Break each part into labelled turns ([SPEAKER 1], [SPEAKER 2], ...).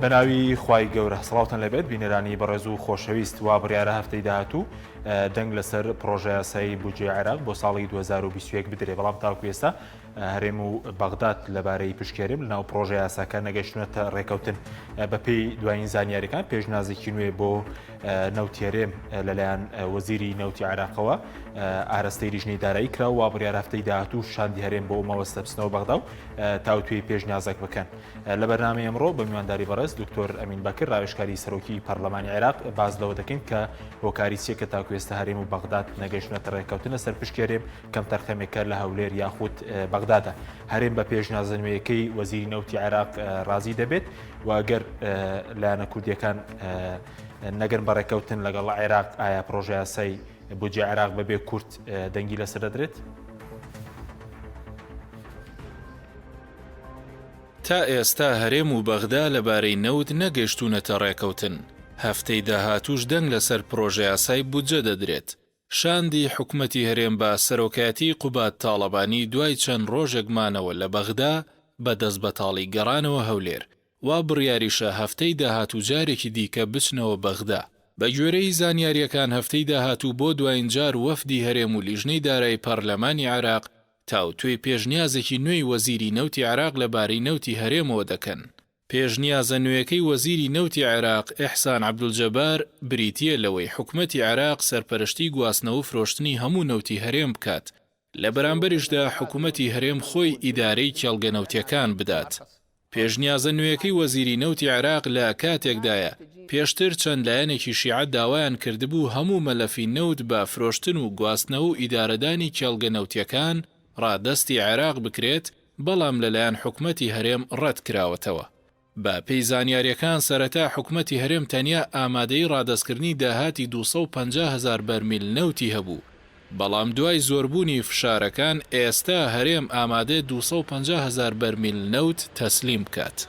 [SPEAKER 1] بەناوی خوای گەورە سڵاوتان لێبێت بینەرانی بەڕێز و خۆشەویست وا بڕیارە هەفتەی داهاتوو دەنگ لەسەر پڕۆژە یاسایی بودجەی عێراق بۆ ساڵی 2021 بدرێ بەڵام تاوەکو ئێستا هەرێم و بەغداد لەبارەی پشکی هەرێم لەناو پڕۆژە یاساکە نەگەشتونەتە ڕێکەوتن بەپێی دوایین زانیاریەکان پێشنازێکی نوێ بۆ نەوتی هەرێم لەلایەن وەزیری نەوتی عێراقەوە ئارەستەی لیژنەی دارایی کرا و بڕیار هەفتەی داهاتوو شاندی هەرێم بۆ مەبەستە بچنەوە بەغدا و تاوتوێی پێشنیازەک بکەن. لە بەرنامەی ئەمڕۆ بە میوانداری بەڕێز دکتۆر ئەمین بەکر راوێژکاری سەرۆکی پەرلەمانی عێراق باس لەوە دەکەین کە هۆکاری چیە کە تاکو ئێستا هەرێم و بەغداد نەگەیشتونەتە ڕێککەوتن لەسەر پشکی هەرێم کەمتەرخەمێکە لە هەولێر یاخود بەغدادا هەرێم بە پێشنیازە نوێیەکەی وەزیری نەوتی عێراق ڕازی دەبێت و ئەگەر لایەنە کوردیەکان نەگەن بە ڕێککەوتن لەگەڵ عێراق ئایا پڕۆژە یاسای بودجەی عێراق بەبێ کورد دەنگی لەسەر دەدرێت؟
[SPEAKER 2] تا ئێستا هەرێم و بەغدا لەبارەی نەوت نەگەشتوونەتە ڕێکەوتن، هەفتەی داهاتووش دەنگ لەسەر پرۆژەیاسای بودجە دەدرێت. شاندی حکومەتی هەرێم بە سەرۆکایەتیی قوباد تاڵەبانی دوای چەند ڕۆژێک مانەوە لە بەغدا، بە دەستبەتاڵی گەڕانەوە هەولێر. وا بڕیاریشە هەفتەی داهاتوو جارێکی دیکە بچنەوە بەغدا. بەگوێرەی زانیارییەکان هەفتەی داهاتوو بۆ دوایین جار وەفدی هەرێم و لیژنەی دارایی پەرلەمانی عێراق تاوتوێی پێشنیازێکی نوێی وەزیری نەوتی عێراق لەبارەی نەوتی هەرێمەوە دەکەن. پێشنیازە نوێیەکەی وەزیری نەوتی عێراق، ئیحسان عەبدولجەبار، بریتییە لەوەی حکومەتی عێراق سەرپەرشتی گواستنەوە و فرۆشتنی هەموو نەوتی هەرێم بکات، لە بەرامبەریشدا حکومەتی هەرێم خۆی ئیدارەی کێڵگە نەوتییەکان بدات. پێشنیازە نوێیەکەی وەزیری نەوتی عێراق لە کاتێکدایە، پێشتر چەند لایەنێکی شیعە داوایان کردبوو هەموو مەلەفی نەوت بە فرۆشتن و گواستنەوە و ئیدارەدانی کێڵگە نەوتییەکان ڕادەستی عێراق بکرێت، بەڵام لەلایەن حکومەتی هەرێم ڕەتکراوەتەوە. بە پێی زانیارییەکان سەرەتا حکومەتی هەرێم تەنیا ئامادەیی ڕادەستکردنی داهاتی 250 هەزار بەرمیل نەوتی هەبوو، بەڵام دوای زۆربوونی فشارەکان ئێستا هەرێم ئامادەیە 250 هەزار بەرمیل نەوت تەسلیم بکات.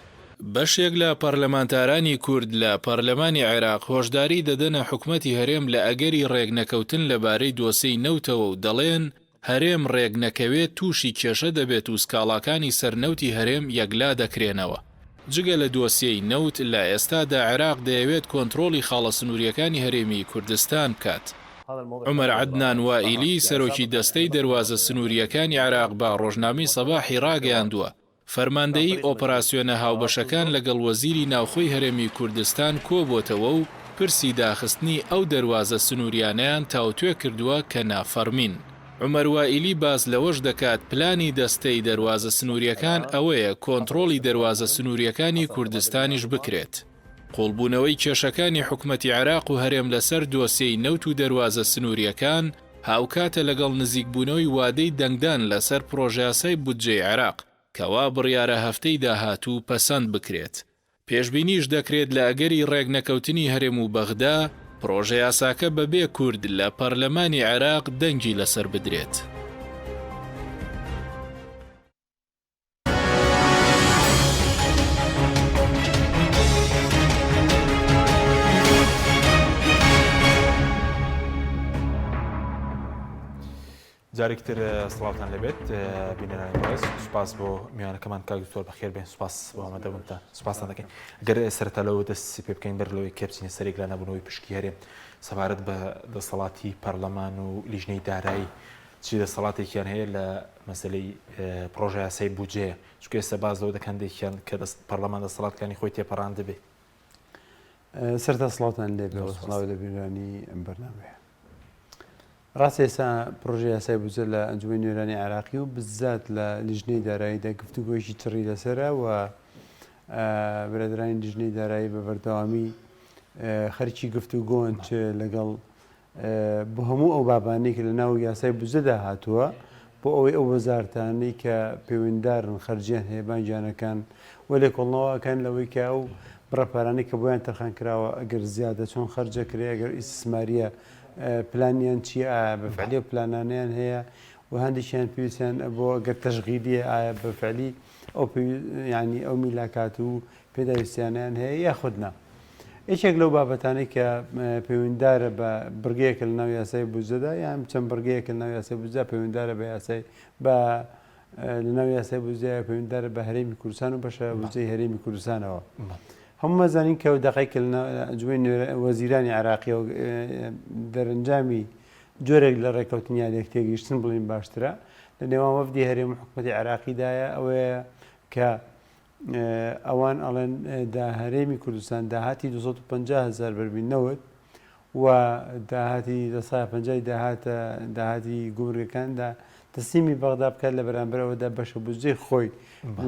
[SPEAKER 2] بەشێک لە پەرلەمانتارانی کورد لە پەرلەمانی عێراق هۆشداری دەدەنە حکومەتی هەرێم لە ئەگەری ڕێکنەکەوتن لەبارەی دۆسێی نەوتەوە و دەڵێن، هەرێم رێک نەکەوێت تووشی کێشە دەبێت و سکاڵاکانی سەر نەوتی هەرێم یەکلا دەکرێنەوە. جگە لە دۆسیەی نەوت، لە ئێستادا عێراق دەیەوێت کۆنترۆڵی خاڵە سنوورییەکانی هەرێمی کوردستان بکات. عومەر عەدنان وائیلی، سەرۆکی دەستەی دەروازە سنوورییەکانی عێراق بە رۆژنامەی سەباحی راگەیاندووە، فەرماندەیی ئۆپەراسیۆنە هاوبەشەکان لەگەڵ وەزیری ناوخۆی هەرێمی کوردستان کۆبۆتەوە و پرسی داخستنی ئەو دەروازە سنووریانەیان تاوتوێ کردووە کە نافەرمین. عومەر وائیلی باس لەوەش دەکات پلانی دەستەی دەروازە سنوورییەکان ئەوەیە کۆنتڕۆڵی دەروازە سنوورییەکانی کوردستانیش بکرێت. قوڵبوونەوەی کێشەکانی حکومەتی عێراق و هەرێم لەسەر دۆسیەی نەوت و دەروازە سنوورییەکان هاوکاتە لەگەڵ نزیکبوونەوەی وادەی دەنگدان لەسەر پڕۆژەیاسای بودجەی عێراق کە وا بڕیارە هەفتەی داهاتوو پەسەند بکرێت. پێشبینیش دەکرێت لە ئەگەری ڕێکنەکەوتنی هەرێم و بەغدا، پڕۆژەیاساکە بەبێ کورد لە پەرلەمانی عێراق دەنگی لەسەر بدرێت.
[SPEAKER 1] جارێکی تر سڵاوتان لێبێت بینەرانی بەڕێز سوپاس بۆ میوانەکەمان کاک دکتۆر بەخێر بێن سوپاس بۆ ئامادەبوونتان سوپاستان دەکەین گەر سەرەتا لەوە دەست پێ بکەین بەر لەوەی کە بچینە سەر یەکلا نەبوونەوەی پشکی هەرێم سەبارەت بە دەسەڵاتی پەرلەمان و لیژنەی دارایی چی دەسەڵاتێکیان هەیە لە مەسەلەی پڕۆژە یاسای بودجەیە چونکە ئێستا باس لەوە دەکەن هەندێکیان کە دەست پەرلەمان دەسەڵاتەکانی خۆی تێپەڕاندبێ.
[SPEAKER 3] سەرتا سڵاوتان لێ بێ سڵاو لە بینرانی ئەم بەرنامەیە. ڕاستە ئێستا پرۆژە یاسای بودجە لە ئەنجومەنی نوێنەرانی عێراقی و بزات لە لیژنەی داراییدا گفتوگۆیەکی چڕی لەسەرە و برادرانی لیژنەی دارایی بە بەردەوامی خەرکی گفتوگۆن چ لەگەڵ بۆ هەموو ئەو بابانەی کە لە ناو یاسای بودجەدا هاتووە بۆ ئەوەی ئەو وەزارتانەی کە پەیوەندیدارن خەرجیان هەیە بانگیانەکان و لێکۆڵنەوە ئەکەن لەوەی کە ئەو بڕە پارانەی کە بۆیان تەرخان کراوە ئەگەر زیادە چۆن خەرجەکرێ ئەگەر ئیستسماریە پلانیان چییە ئایا بە فعلی ئەو پلانانەیان هەیە و هەندێکیان پێویستیان بۆ ئەگەر تەشغیلیە ئایا بە فعلی ئەو ینی ئەو میلاکات و پێداویستیانەیان هەیە یاخود نا. یەکێک لەو بابەتانەی کە پەیوەندیدارە بە بڕگەیەکە لە ناو یاسای بودجەدا یان چەند بڕگەیەکە لە ناو یاسای بودجە پەیوەندیدارە بە یاسای بە لە ناو یاسای بودجەیە پەیوەندیدارە بە هەرێمی کوردستان و بەشە بودجەی هەرێمی کوردستانەوە. هەموومان زانین کە ئەو دەقەی کە لە ئەنجومەنی وەزیرانی عێراقیەوە دەرەنجامی جۆرێک لە ڕێککەوتن یا لێکتێگەیشتن بڵێین باشترە لە نێوان وەفدی هەرێم و حکوومەتی عێراقیدایە ئەوەیە کە ئەوان ئەڵێن دا هەرێمی کوردستان داهاتی 250 هزار بەرمیل نەوت و داهاتی 50% داهاتە داهاتی گومرگەکاندا تەسلیمی بەغدا بکات لە بەرامبەر ئەوەدا بەشە بودجەی خۆی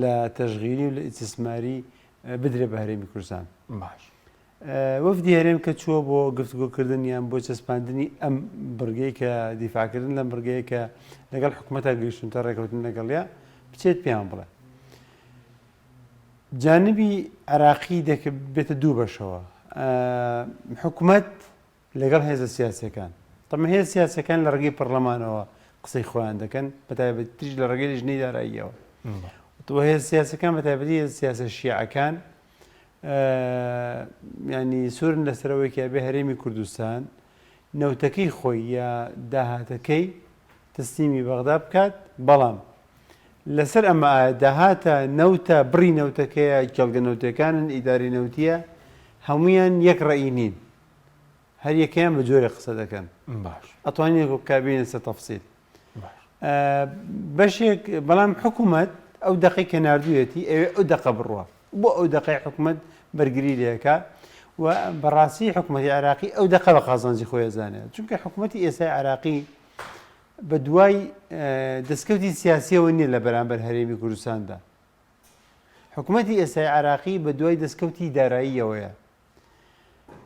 [SPEAKER 3] لە تەشغیلی و لە ئیستیسماری بدرێ بە هەرێمی کوردستان.
[SPEAKER 1] باش.
[SPEAKER 3] وەفدی هەرێم کە چووە بۆ گفتوگۆکردن یان بۆ چەسپاندنی ئەم بڕگەی کە دیفاعکردن لەم بڕگەیە کە لەگەڵ حکوومەتا گەیشتونتە ڕێکەوتن لەگەڵیا بچێت پێیان بڵێ جانبی عراقی دەبێتە دوو بەشەوە حکوومەت لەگەڵ هێزە سیاسیەکان. تەبعەن هێزە سیاسیەکان لە ڕێگەی پەڕلەمانەوە قسەی خۆیان دەکەن، بە تایبەتیش لە ڕێگەی لیژنەی داراییەوە. و هێزە سیاسیەکان بە تایبەتی هێزە سیاسە شیعەکان ینی سوورن لەسەرەوەی کە بێ هەرێمی کوردستان نەوتەکەی خۆی یا داهاتەکەی تەسلیمی بەغدا بکات، بەڵام لەسەر ئەمە ئایا داهاتە نەوتە بڕی نەوتەکەیە کێڵگە نەوتەکانن ئیداری نەوتیە هەمویان یەک ڕەئی نین. هەر یەکەیان بە جۆرێک قسە دەکەن
[SPEAKER 1] باش
[SPEAKER 3] ئەتوانین کە بینە سەر تەفسیل بەشێک بەڵام حکوومەت ئەو دەقی کە نردوویەتی ئەوێ ئەو دەقە بڕوە بۆ ئەو دەقی حکوومەت بەرگری لەکە و بەڕاستی حکوومەتی عراقی ئەو دەقە بە قازانجی خۆی زانێت چونکە حکوومەتی ئێستای عراقی بە دوای دەستکەوتی سیاسیەوە نییە لە بەرامبەر هەرێمی کوردستاندا حکوومەتی ئێستای عراقی بە دوای دەستکەوتی داراییەوەیە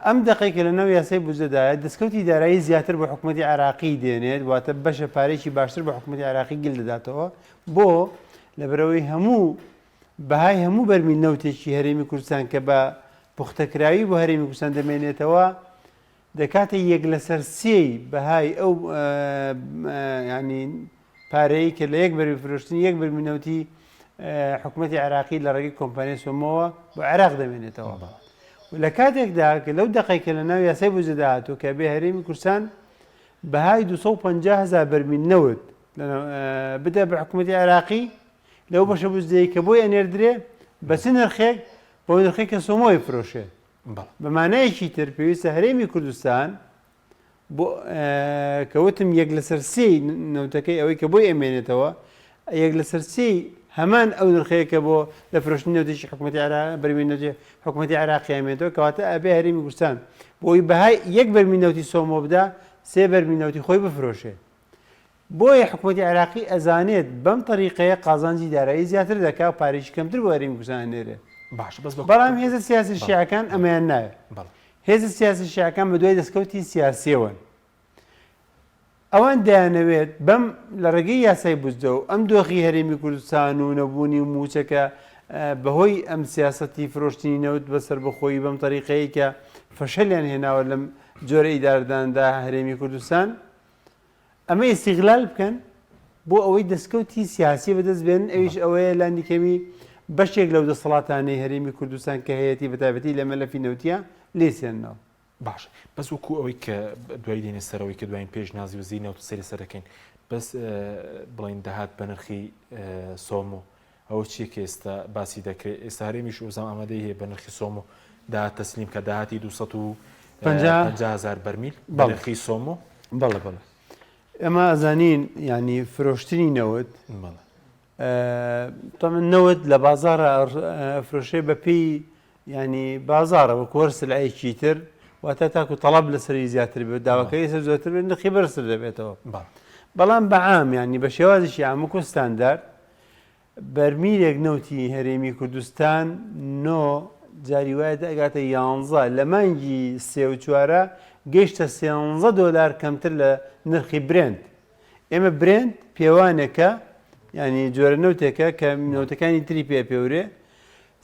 [SPEAKER 3] ئەم دەقەی کە لەناو یاسای بودجەدایە، دەستکەوتی دارایی زیاتر بۆ حکومەتی عێراقی دێنێت، واتە بەشە پارەیەکی باشتر بۆ حکومەتی عێراقی گل دەداتەوە، بۆ؟ لەبەرئەوەی هەموو بەهای هەموو بەرمیل نەوتێکی هەرێمی کوردستان کە بە پوختەکراوی بۆ هەرێمی کوردستان دەمێنێتەوە، دەکاتە یەک لەسەر سێی بەهای ئەو ینی پارەی کە لە یەک بەرمیل فرۆشتنی یەک بەرمیل نەوتی حکوومەتی عێراقی لە ڕێگەی کۆمپانیای سۆمۆوە بۆ عێراق دەمێنێتەوە لە کاتێکدا کە لەو دەقەی کە لە ناو یاسای بودجەدا هاتووە کە بێ هەرێمی کوردستان بەهای 250 هزار بەرمیل نەوت بدە بە حکوومەتی عێراقی لەو بەشە بودجەیە کە بۆی ئەنێردرێ بە چ نرخێک بەو نرخێک کە سۆمۆی فرۆشێ بە مانایەکی تر پێویستە هەرێمی کوردستان بۆ کە وتم یەک لەسەر سێی نەوتەکەی ئەوەی کە بۆی ئەمێنێتەوە یەک لەسەر سێی هەمان ئەو نرخەیە کە بۆ لە فرۆشتنی نەوتێکی حکوومەتی عێراق بەرمیل نەوتی حکوومەتی عێراقی ئەمێنێتەوە کەواتە ئەبێ هەرێمی کوردستان بۆی بەهای یەک بەرمیل نەوتی سۆمۆ بدا سێ بەرمیل نەوتی خۆی بفرۆشێ بۆیە حکوومەتی عێراقی ئەزانێت بەم تەریقەیە قازانجی دارایی زیاتر دەکا و پارێکی کەمتر بۆ هەرێمی کوردستان ئەنێرێ
[SPEAKER 1] باشە بەس بە
[SPEAKER 3] بەڵام هێزە سیاسی
[SPEAKER 1] بەڵێ
[SPEAKER 3] شیعەکان ئەمەیان ناوێت
[SPEAKER 1] بەڵێ
[SPEAKER 3] هێزە سیاسی شیعەکان بەدوای دەستکەوتی سیاسیەوەن. ئەوان دەیانەوێت بەم لە ڕێگەی یاسای بودجە و ئەم دۆخی هەرێمی کوردستان و نەبوونی مووچە کە بەهۆی ئەم سیاسەتی فرۆشتنی نەوت بە سەربەخۆیی بەم تەریقەیە کە فەشەلیان هێناوە لەم جۆرە ئیدارەداندا هەرێمی کوردستان ئەمە ئیستیغلال بکەن بۆ ئەوەی دەستکەوتی سیاسی بەدەست بێنن ئەویش ئەوەیە لانی کەمی بەشێک لەو دەسەڵاتانەی هەرێمی کوردستان کە هەیەتی بەتایبەتی لە مەلەفی نەوتیە لێسێننەوە.
[SPEAKER 1] باش بەس وەکو ئەوەی کە دوای دێنە سەرەوەی کە دوایین پێشنازی وەزیری نەوت سەری سەر دەکەین بەس بڵین داهات بە نرخی سۆمۆ ئەوە چیە کە ئێستا باسی دەکرێت ئێستا هەرێمیش وزام ئامادەی هەیە بە نرخی سۆمۆ داهات تەسلیم کە داهاتی 250 هزار بەرمیل بە نرخی سۆمۆ.
[SPEAKER 3] بەڵێ بەڵێ ئێمە ئەزانین ینی فرۆشتنی نەوت تەمن نەوت لە بازارە فرۆشێ بە پێی ینی بازارە وەک وەر سلعەیەکی تر واتە تاکو تەڵەب لەسەری زیاتر بێت داواکەی سەر زۆرتر بێت نرخی بەرزتر دەبێتەوە بەڵام بەعام ینی بە شێوازێکی عام وەکو ستاندارد بەرمیلێک نەوتی هەرێمی کوردستان نۆ جاری وایە دەگاتە یانزە لە مانگی سێ و چوارە گەیشتە سێنزە دۆلار کەمتر لە نرخی برێنت ئێمە برێنت پێوانێکە ینی جۆرە نەوتێکە کە نەوتەکانی تری پێ پێورێ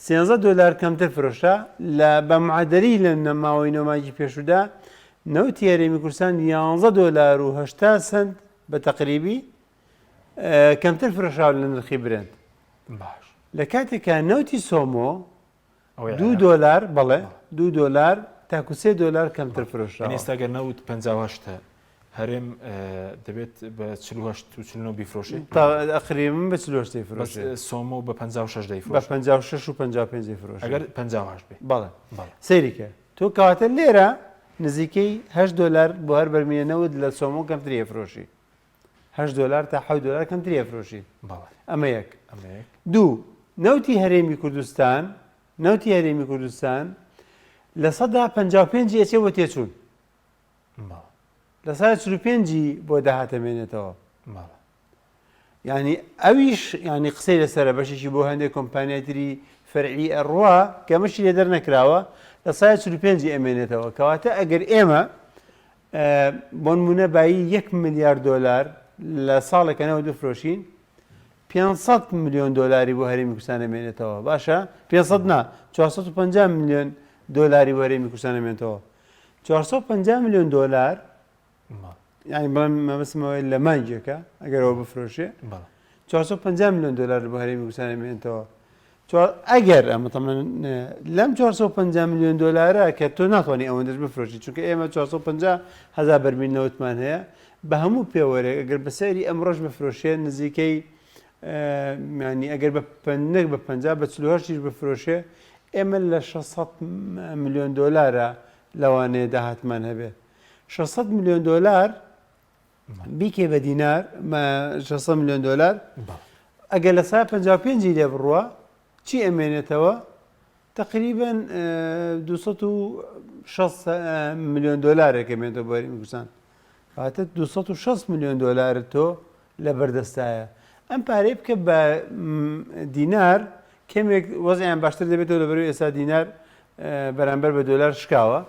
[SPEAKER 3] سێنزە دۆلار کەمتر فرۆشرا لە بە معەدەلی لە ماوەی نۆ مانگی پێشوودا نەوتی هەرێمی کوردستان یانزە دۆلار و هەشتا سەنت بە تەقریبی کەمتر فرۆشراوە لە نرخی برێنت
[SPEAKER 1] باش
[SPEAKER 3] لە کاتێکا نەوتی سۆمۆ دوو دۆلار بەڵێ دوو دۆلار تاکو سێ دۆلار کەمتر فرۆشراوە.
[SPEAKER 1] ئێستا گەر نەوت 58. هەرێم دەبێت بە 48 و 49 بیفرۆشێ؟
[SPEAKER 3] تقریبا بە 48 دەیفرۆشێ.
[SPEAKER 1] بەس سۆمۆ بە 56 دەیفرۆشێ.
[SPEAKER 3] بە 56 و 55 دەیفرۆشێ.
[SPEAKER 1] ئەگەر 58 بێ.
[SPEAKER 3] بەڵێ. سەیری کە تۆ کەواتە لێرە نزیکەی 8 دۆلار بۆ هەر بەرمیلە نەوت لە سۆمۆ کەمتری ئەفرۆشی. 8 دۆلار تا 7 دۆلار کەمتری ئەفرۆشی.
[SPEAKER 1] بەڵێ.
[SPEAKER 3] ئەمە یەک.
[SPEAKER 1] ئەمە یەک.
[SPEAKER 3] دوو، نەوتی هەرێمی کوردستان نەوتی هەرێمی کوردستان 55% ی ئەچێ بۆ تێچوون. 45% ی بۆ داهات ئەمێنێتەوە. یعنی ئەویش یعنی قسەی لەسەرە بەشێکی بۆ هەندێک کۆمپانیای تری فەرعی ئەڕوا کە ئەمەشی لێ دەرنەکراوە 45% ی ئەمێنێتەوە. کەواتە ئەگەر ئێمە بۆ نمونە بایی 1 ملیار دۆلار لە ساڵێکە نەوت بفرۆشین 500 ملیۆن دۆلاری بۆ هەرێمی کوردستان ئەمێنێتەوە. باشە 500 نا 450 ملیۆن دۆلاری بۆ هەرێمی کوردستان ئەمێنێتەوە. 450 ملیۆن دۆلار یعنی بڵێم مەبەستم ئەوەیە لە مانگێکە ئەگەر ئەوە بفرۆشێ 450 ملیۆن دۆلار بۆ هەرێمی کوردستان ئەمێنێتەوە. ئەگەر ئەمە تەمەن لەم 450 ملیۆن دۆلارە کە تۆ ناتوانانی ئەوەندەش بفرۆشی چونکە ئێمە 450 هەزار بەرمیل نەوتمان هەیە بە هەموو پێوەرێک ئەگەر بە سعری ئەمڕۆش بفرۆشێ نزیکەی ینی ئەگەر بە نەک بە 50 بە 48 بفرۆشێ ئێمە لە 600 ملیۆن دۆلارە لەوانەیە داهاتمان هەبێ 600 ملیۆن دۆلار بیکێ بە دینار 600 ملیۆن دۆلار ئەگەر لە سا 55 لێ بڕوە چی ئەمێنێتەوە تقریبا 260 ملیۆن دۆلارێک ئەمێنێتەوە بۆ هەرێمی کوردستان واتە 260 ملیۆن دۆلار تۆ لە بەردەستایە ئەم پارەی بکە بە دینار کەمێک وەزعیان باشتر دەبێتەوە لەبەرەوەی ئێستا دینار بەرامبەر بە دۆلار شکاوە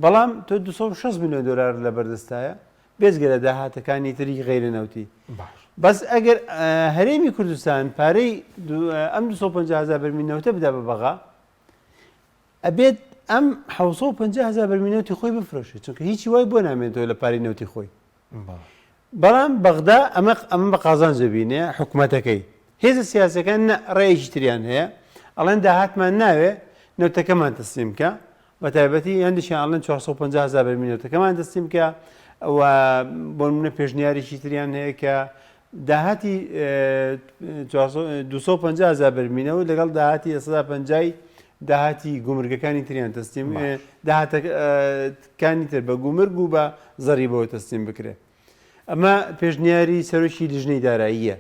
[SPEAKER 3] بەڵام تۆ 260 ملیۆن دۆلار لە بەردەستایە بێجگە لە داهاتەکانی تری غەیرە نەوتی بەس ئەگەر هەرێمی کوردستان پارەی ئەم 250 هزار بەرمیل نەوتە بدا بە بەغا ئەبێت ئەم 750 هزار بەرمیل نەوتی خۆی بفرۆشێت چونکە هیچی وای بۆ نامێنێتەوە لە پارەی نەوتی خۆی بەڵام بەغدا ئەمە ئەمە بە قازانج دەبینێ حکومەتەکەی. هێزە سیاسیەکان نا ڕێیەکی تریان هەیە ئەڵێن داهاتمان ناوێ نەوتەکەمان تەسلیم بکە بە تایبەتی هەندێکیان ئەڵێن 450 هەزار بەرمیل نەوتەکەمان تەسلیم بکە و بۆ نمونە پێشنیارێکی تریان هەیە کە داهاتی 250 هەزار بەرمیلەوە لەگەڵ داهاتی لەسەدا پەنجای داهاتی گومرگەکانی تریان تەسلیم داهاتەکانی تر بە گومرگ و بە زەریبەوە تەسلیم بکرێ. ئەمە پێشنیاری سەرۆکی لیژنەی داراییە.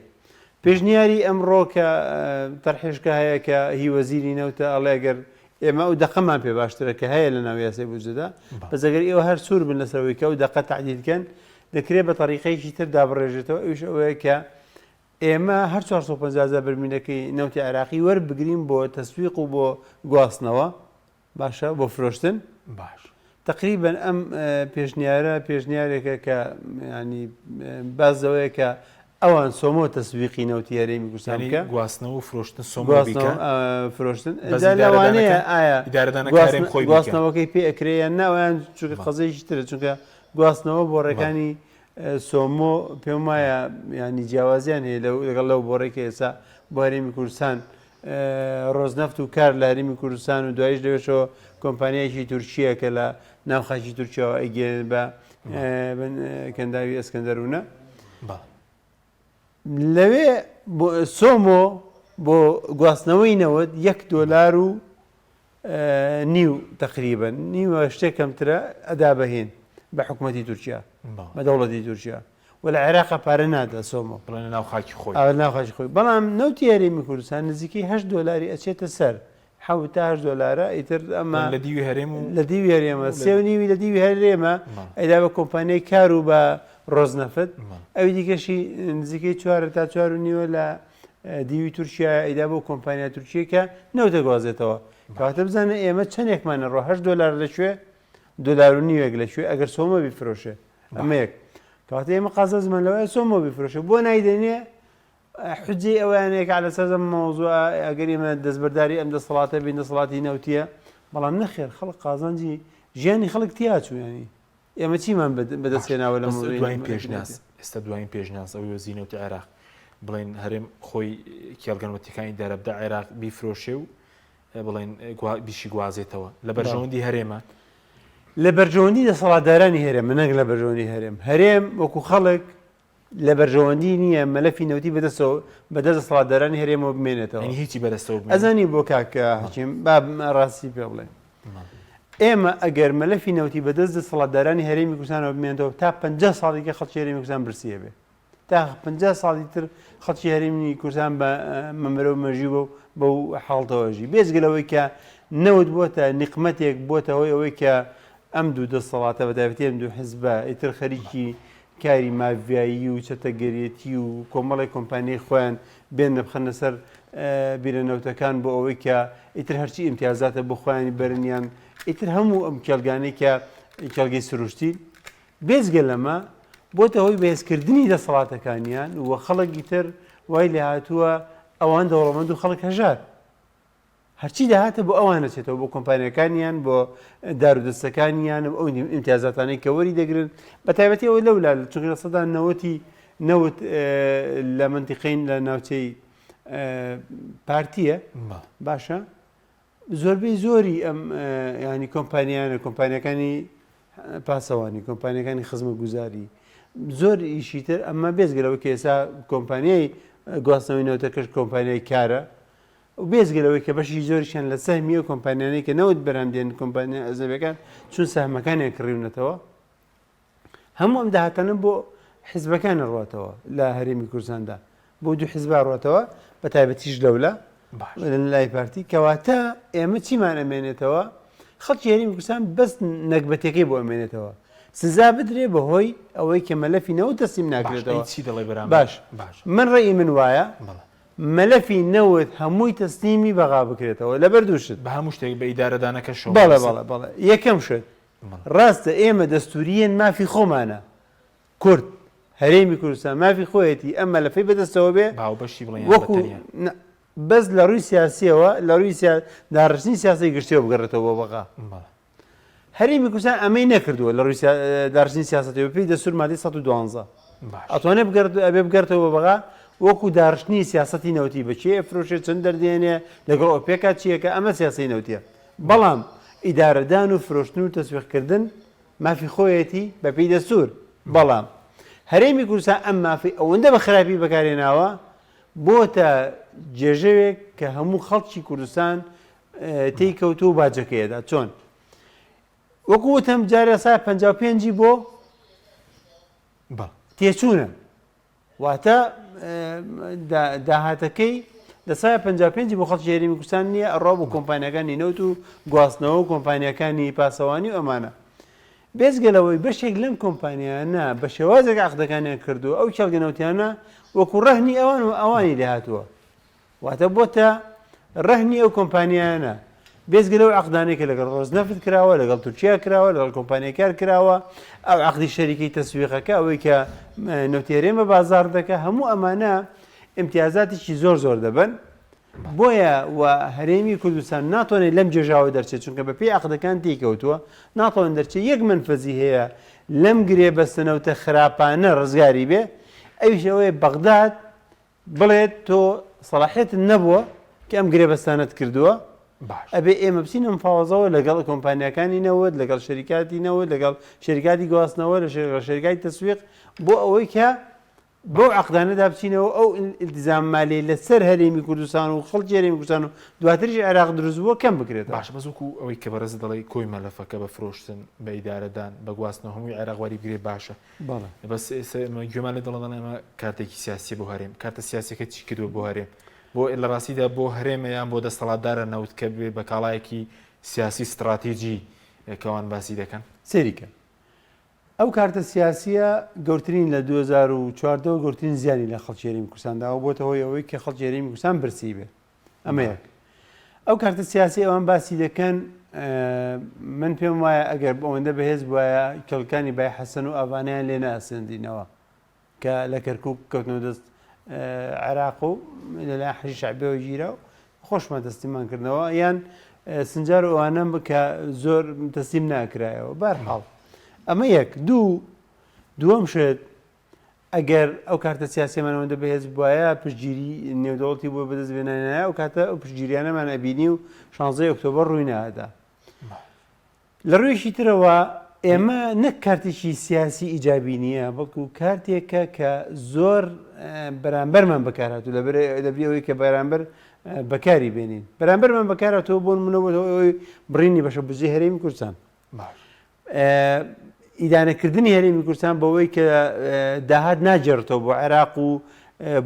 [SPEAKER 3] پێشنیاری ئەمڕۆ کە تەرحێشکە هەیە کە هی وەزیری نەوتە ئەڵێ ئەگەر ئێمە ئەو دەقەمان پێ باشترە کە هەیە لە ناو یاسای بودجەدا بەس ئەگەر ئێوە هەر سوور بن لەسەر ئەوەی کە ئەو دەقە تەعدیل کەن دەکرێت بە تەریقەیەکی تر دابڕێژێتەوە ئەویش ئەوەیە کە ئێمە هەر 450 هەزار بەرمیلەکەی نەوتی عێراقی وەربگرین بۆ تەسویق و بۆ گواستنەوە باشە بۆ فرۆشتن
[SPEAKER 1] باش.
[SPEAKER 3] تەقریبەن ئەم پێشنیارە پێشنیارێکە کە ینی باس لەوەیە کە ئەوان سۆمۆ تەسویقی نەوتی هەرێمی کوردستان
[SPEAKER 1] یانی
[SPEAKER 3] بکە
[SPEAKER 1] گواستنەوە و فرۆشتن سۆمۆ
[SPEAKER 3] گواستنەوە
[SPEAKER 1] بیکە
[SPEAKER 3] فرۆشتن
[SPEAKER 1] بەس
[SPEAKER 3] جا لەوانەیە
[SPEAKER 1] ئیدارەدانەکە
[SPEAKER 3] ئایا
[SPEAKER 1] ئیدارەدانەکە
[SPEAKER 3] گواستن-
[SPEAKER 1] هەرێم خۆی بیکە
[SPEAKER 3] گواستنەوەکەی پێ ئەکرێ یان نا ئەویان چونکە
[SPEAKER 1] بەڵێ.
[SPEAKER 3] قەزیەکی ترە چونکە گواستنەوە
[SPEAKER 1] بەڵێ.
[SPEAKER 3] بۆڕەکانی سۆمۆ پێم وایە ینی جیاوازیان هەیە لەو لەگەڵ لەو بۆڕێک کە ئێستا بۆ هەرێمی کوردستان ڕۆزنەفت و کار لە هەرێمی کوردستان و دوایش لەوێشەوە کۆمپانیایەکی تورکییە کە لە ناو خاکی تورکیاوە ئەیگەیەنێت بە کەنداوی ئەسکەندەرونە. لەوێ سۆمۆ بۆ گواستنەوەی نەوت یەک دۆلار و نیو تقریبا نیوە شتێک کەمترە ئەدا بە هێن بە حکوومەتی تورکیا بە دەوڵەتی تورکیا و لە عێراقا پارە نادا سۆمۆ.
[SPEAKER 1] بڵێن لە ناو خاکی خۆی.
[SPEAKER 3] ئا لە ناو خاکی خۆی. بەڵام نەوتی هەرێمی کوردستان نزیکەی هەشت دۆلاری ئەچێتە سەر. حەوت تا هەشت دۆلارە ئیتر ئەمە.
[SPEAKER 1] لە دیوی هەرێم و.
[SPEAKER 3] لە دیوی هەرێمە. سێ و نیوی لە دیوی هەرێمە ئەیدا بە کۆمپانیای کار و بە ڕۆزنەفت. ئەوی دیکەشی نزیکەی چوارە تا چوار و نیوە لە دیوی تورکیایە ئەیدا بۆ کۆمپانیا تورکییە کە نەوت ئەگوازێتەوە. کەواتە بزانە ئێمە چەندێکمان ئەڕوا هەشت دۆلار لە کوێ دۆلار و نیوێک لە کوێ ئەگەر سۆمۆ بیفرۆشێ. ئەمە یەک کەواتە ئێمە قازانجمان لەوەیە سۆمۆ بیفرۆشێ بۆ نایدەنێ حجەی ئەوەیان هەیە کە لەسەر ئەم مەوزوعە ئەگەر ئێمە دەستبەرداری ئەم دەسەڵاتە بین دەسەڵاتی نەوتیە بەڵام نەخێر خەڵک قازانجی ژیانی خەڵک تیا چوو ینی ئێمە چیمان بەدەستهێناوە لە مەوزوعی
[SPEAKER 1] دوایین پێشنیاز ئێستا دوایین پێشنیاز ئەوەی وەزیری نەوتی عێراق بڵێن هەرێم خۆی کێڵگەنوەتەکانی دەرەبدە عێراق بیفرۆشێ و بڵێن بیشی گوازێتەوە لە بەرژەوەندی هەرێمە.
[SPEAKER 3] لە بەرژەوەندی دەسەڵاتدارانی هەرێمە نەک لە بەرژەوەندی هەرێم. هەرێم وەکو خەڵک لە بەرژەوەندی نییە مەلەفی نەوتی بەدەستەوە بەدەست دەسەڵاتدارانی هەرێمەوە بمێنێتەوە.
[SPEAKER 1] یانی هیچی بەدەستەوە بمێنێت؟
[SPEAKER 3] ئەزانی بۆ کاک حەکیم با ڕاستی پێ بڵێم. ئێمە ئەگەر مەلەفی نەوتی بەدەست دەسەڵاتدارانی هەرێمی کوردستانەوە بمێنێتەوە تا 50 ساڵی کە خەڵکی هەرێمی کوردستان برسی ئەبێ. تا 50 ساڵی تر خەڵکی هەرێمی کوردستان بە مەمەرە و مەژی بەو بەو حاڵتەوە ژی. بێجگە لەوەی کە نەوت بۆتە نیقمەتێک بۆتە هۆی ئەوەی کە ئەم دوو دەسەڵاتە بە تایبەتی ئەم دوو حزبە ئیتر خەریکی کاری ماڤیایی و چەتەگەرێتی و کۆمەڵێک کۆمپانیای خۆیان بێنە بخەنە سەر بیرە نەوتەکان بۆ ئەوەی کە ئیتر هەرچی ئیمتیازاتە بۆ خۆیانی بەرن یان ئیتر هەموو ئەم کێڵگانەی کە کێڵگەی سروشتین بێجگە لەمە بۆتە هۆی بەهێزکردنی دەسەڵاتەکانیان و خەڵک ئیتر وای لێهاتووە ئەوان دەوڵەمەند و خەڵک هەژار. هەرچی داهاتە بۆ ئەوان ئەچێتەوە، بۆ کۆمپانیاکانیان، بۆ دارودەستەکانیان و ئەو ئیمتیازاتانەی کە وەری دەگرن، بە تایبەتی ئەوەی لەولا، چونکە لە سەدا نەوەتی نەوت لە مەنتیقەین لە ناوچەی پارتیە، باشە زۆربەی زۆری ئەم ینی کۆمپانیانە، کۆمپانیەکانی پاسەوانی، کۆمپانیەکانی خزمەتگوزاری، زۆر ئیشی تر، ئەمە بێجگە لەوەی کە ئێستا کۆمپانیای گواستنەوەی نەوتەکەش کۆمپانیای کارە، و بێجگە لەوەی کە بەشی زۆریشیان لە سەهمی ئەو کۆمپانیانەی کە نەوت بەرهەم دێن، کۆمپانیا ئەجنەبیەکان چون سەهمەکانیان کڕیونەتەوە، هەموو ئەم داهاتانە بۆ حیزبەکان ئەڕواتەوە لە هەرێمی کوردستاندا، بۆ دوو حیزب ئەڕواتەوە، بە تایبەتیش لەولا لە لای پارتی. کەواتە ئێمە چیمان ئەمێنێتەوە؟ خەڵکی هەرێمی کوردستان بەس نەگبەتەکەی بۆ ئەمێنێتەوە، سزا بدرێ بەهۆی ئەوەی کە مەلەفی نەوت تەسلیم ناکرێتەوە.
[SPEAKER 1] چی دەڵێ بەرامبەر؟
[SPEAKER 3] باش من ڕەئی من وایە مەلەفی نەوت هەمووی تەسلیمی بەغا بکرێتەوە لەبەر دوو شت.
[SPEAKER 1] بە هەموو شتێک بە ئیدارەدانەکەشەوە.
[SPEAKER 3] بەڵێ بەڵێ بەڵێ یەکەم شت ڕاستە ئێمە دەستوریەن مافی خۆمانە کورد هەرێمی کوردستان مافی خۆیەتی ئەم مەلەفەی بەدەستەوە بێ
[SPEAKER 1] بە هاوبەشی بڵێن یان بە
[SPEAKER 3] وەکو
[SPEAKER 1] تەنیا؟
[SPEAKER 3] نا بەس لە ڕووی سیاسیەوە لە ڕووی سیا داڕشتنی سیاسی گشتیەوە بگەڕێتەوە بۆ بەغا.
[SPEAKER 1] بەڵێ.
[SPEAKER 3] هەرێمی کوردستان ئەمەی نەکردووە لە ڕووی داڕشتنی سیاسەتەوە پێی دەستور مادەی 112 ئەتوانێ بگەرد ئەبێ بگەرتەوە بە بەغا وەکو داڕشتنی سیاسەتی نەوتی بە کێ ئەفرۆشێ چەند دەردێنێ لەگەڵ ئۆپێکا چیەکە ئەمە سیاسی نەوتیە بەڵام ئیدارەدان و فرۆشتن و تەسویقکردن مافی خۆیەتی بەپێی دەستور بەڵام هەرێمی کوردستان ئەم مافی ئەوەندە بە خراپی بەکارهێناوە بۆتە جێژەوێک کە هەموو خەڵکی کوردستان تێی کەوتووە و باجەکەی ئەدا چۆن وەکو وتم جارێ سا 55 بۆ تێچوونە واتە داهاتەکەی لە سای 55 بۆ خەڵکی هەرێمی کوردستان نییە ئەڕوا بۆ کۆمپانیەکانی نەوت و گواستنەوە و کۆمپانیەکانی پاسەوانی و ئەمانە بێجگە لەوەی بەشێک لەم کۆمپانیانە بە شێوازێک عقدەکانیان کردو ئەو کێڵگە نەوتیانە وەکو ڕەهنی ئەوان و ئەوانی لێهاتووە واتە بۆتە رەهنی ئەو کۆمپانیایانە، بێجگە لەو عەقدانەی کە لەگەڵ ڕۆزنەفت کراوە، لەگەڵ تورکیا کراوە، لەگەڵ کۆمپانیای کار کراوە، ئەو عەقدی شەریکەی تەسویقەکە، ئەوەی کە نەوتی هەرێم بە بازاڕ دەکا، هەموو ئەمانە ئیمتیازاتێکی زۆر زۆر دەبەن. بۆیە و هەرێمی کوردستان ناتوانێت لەم گێژاوە دەرچێت، چونکە بە پێی عەقدەکان تێیکەوتووە، ناتوانێت دەرچێت، یەک مەنفەزی هەیە لەم گرێبەستە نەوتە خراپانە ڕزگاری بێ، ئەویش ئەوەیە بەغداد بڵێت تۆ سەڵاحیەتت نەبووە کە ئەم گرێبەستانەت کردووە، ئەبێ ئێمە بچینە مفاوەزەوە لەگەڵ کۆمپانیاکانی نەوت، لەگەڵ شەریکاتی نەوت، لەگەڵ شەریکاتی گواستنەوە، لەگەڵ شەریکاتی تەسویق بۆ ئەوەی کە بەو عەقدانەدا بچینەوە ئەو ئیلتیزام مالیەی لەسەر هەرێمی کوردستان و خەڵکی هەرێمی کوردستان و دواتریش عێراق دروست بووە کەم بکرێتەوە.
[SPEAKER 1] باشە بەس وەکو ئەوەی کە بەڕێزت دەڵێی کۆی مەلەفەکە بە فرۆشتن، بە ئیدارەدان، بە گواستنەوە هەمووی عێراق وەریبگرێ باشە،
[SPEAKER 3] بەڵێ.
[SPEAKER 1] بەس ئێستا ئێمە گوێمان لێ دەڵێن دەڵێن ئەمە کارتێکی سیاسیە بۆ هەرێم کارتە سیاسیەکە چی کردووە بۆ هەرێم بۆ لە ڕاستیدا بۆ هەرێمە یان بۆ دەستەڵاتدارە نەوت کە بێ بە کاڵایەکی سیاسی ستڕاتیجی کەوان باسی دەکەن؟
[SPEAKER 3] سەیری کە ئەو کارتە سیاسیە گەورترین لە 2014 وە گەورترین زیانی لە خەڵکی هەرێمی کوردستان داوە بۆتە هۆی ئەوەی کە خەڵکی هەرێمی کوردستان برسی بێ ئەمە یەک. ئەو کارتە سیاسی ئەوان باسی دەکەن من پێم وایە ئەگەر ئەوەندە بەهێز بوایە کێڵگەکانی بای حەسەن و ئاڤانیان لێ ناسێندینەوە کە لە کەرکک کەوتنەوە دەست عێراق و لەلایەن حەشی شەعبیەوە گیرا و خۆشمان تەسلیمان کردنەوە یان سنجار و ئەوانە کە زۆر تەسلیم ناکرایەوە بارحاڵ ئەمە یەک دوو دووەم شت ئەگەر ئەو کارتە سیاسیەمان ئەوەندە بەهێز بوایە پشتگیری نێودەوڵەتی بۆ بەدەست بێنانایە ئەو کاتە ئەو پشتگیریانەمان ئەبینی و شانزەی ئۆکتۆبەر ڕووی نادا. لە ڕوویەکی ترەوە ئێمە نەک کارتێکی سیاسی ئیجابی نییە، بەڵکو کارتێکە کە زۆر بەرامبەرمان بەکارهاتوو لەبری ئەوەی کە بەرامبەر بەکاری بێنین بەرامبەرمان بەکارهاتووە بۆ نمونە بۆ ئەوەی بڕینی بەشە بودجەی هەرێمی کوردستان ئیدانەکردنی هەرێمی کوردستان بەوەی کە داهات ناگێڕێتەوە بۆ عێراق و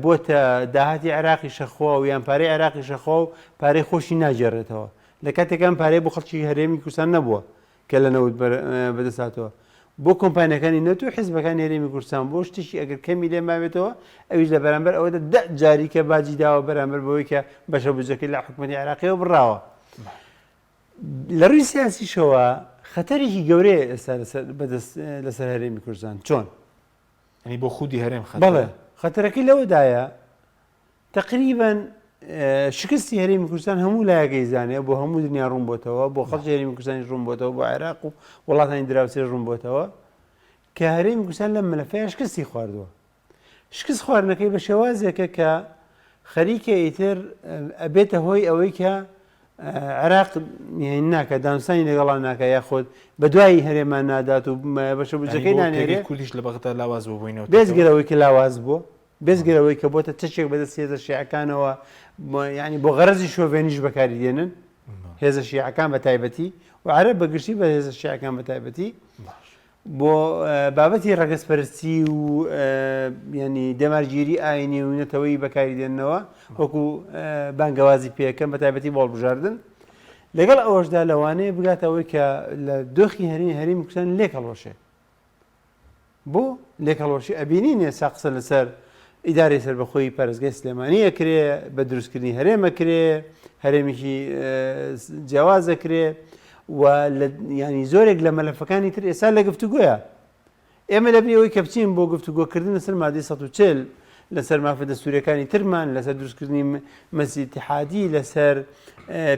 [SPEAKER 3] بۆتە داهاتی عێراقی شەخوا و یان پارەی عێراقی شەخوا و پارەی خۆشی ناگێڕێتەوە لە کاتێکا ئەم پارەیە بۆ خەڵکی هەرێمی کوردستان نەبووە کە لە نەوت بەدەست هاتووە بۆ کۆمپانیەکانی نەوت و حیزبەکانی هەرێمی کوردستان بۆ شتێکی ئەگەر کەمی لێ ماوێتەوە ئەویش لە بەرامبەر ئەوەدا دە جاری کە باجی داوە بەرامبەر بەوەی کە بەشە بودجەکەی لە حکوومەتی عێراقیەوە بڕاوە. لە ڕووی سیاسیشەوە خەتەرێکی گەورەیە ئێستا بەدەست لەسەر هەرێمی کوردستان چۆن؟
[SPEAKER 1] یعنی بۆ خودی هەرێم خەتەرە؟
[SPEAKER 3] بەڵێ خەتەرەکەی لەوەدایە تەقریبەن شکستی هەرێمی کوردستان هەموو لایەک ئەیزانێ، بۆ هەموو دنیا ڕوون بۆتەوە، بۆ خەڵکی هەرێمی کوردستانیش ڕوون بۆتەوە، بۆ عێراق و وڵاتانی دراوسێش ڕوون بۆتەوە کە هەرێمی کوردستان لەم مەلەفەیە شکستی خواردووە. شکست خواردنەکەی بە شێوازێکە کە خەریکە ئیتر ئەبێتە هۆی ئەوەی کە عێراق ناکە دانوستانی لەگەڵا ناکە یاخود بە دوای هەرێمان نادات و بەشە بودجەکەی نانێرێ.
[SPEAKER 1] کوردیش لە بەغدا لاواز بووینەوە.
[SPEAKER 3] بێجگە لەوەی کە لاواز بووە بێجگە لەوەی کە بۆتە چەکێک بەدەست هێزە شیعەکانەوە یعنی بۆ غەرەزی شۆڤێنیش بەکاری دێنن هێزە شیعەکان بە تایبەتی و عەرەب بە گشتی بە هێزە شیعەکان بە تایبەتی بۆ بابەتی ڕەگەزپەرستی و ینی دەمارگیری ئاینی و نەتەوەی بەکاری دێننەوە وەکو بانگەوازی پێکەم بە تایبەتی بۆ هەڵبژاردن لەگەڵ ئەوەشدا لەوانەیە بگاتەوەی کە لە دۆخی هەرێمی هەرێمی کوردستان لێک هەڵوەشێ بۆ لێکهەڵوەشی ئەبینین ئێستا قسە لەسەر ئیدارەی سەربەخۆی پارێزگای سلێمانی ئەکرێ، بە دروستکردنی هەرێم ئەکرێ، هەرێمێکی جیاواز ئەکرێ و ینی زۆرێک لە مەلەفەکانی تر ئێستا لە گفتوگۆیە. ئێمە لەبری ئەوەی کە بچین بۆ گفتوگۆکردن لەسەر مادەی 140 لەسەر مافە دەستوریەکانی ترمان، لەسەر دروستکردنی مەجلسی ئیتیحادی، لەسەر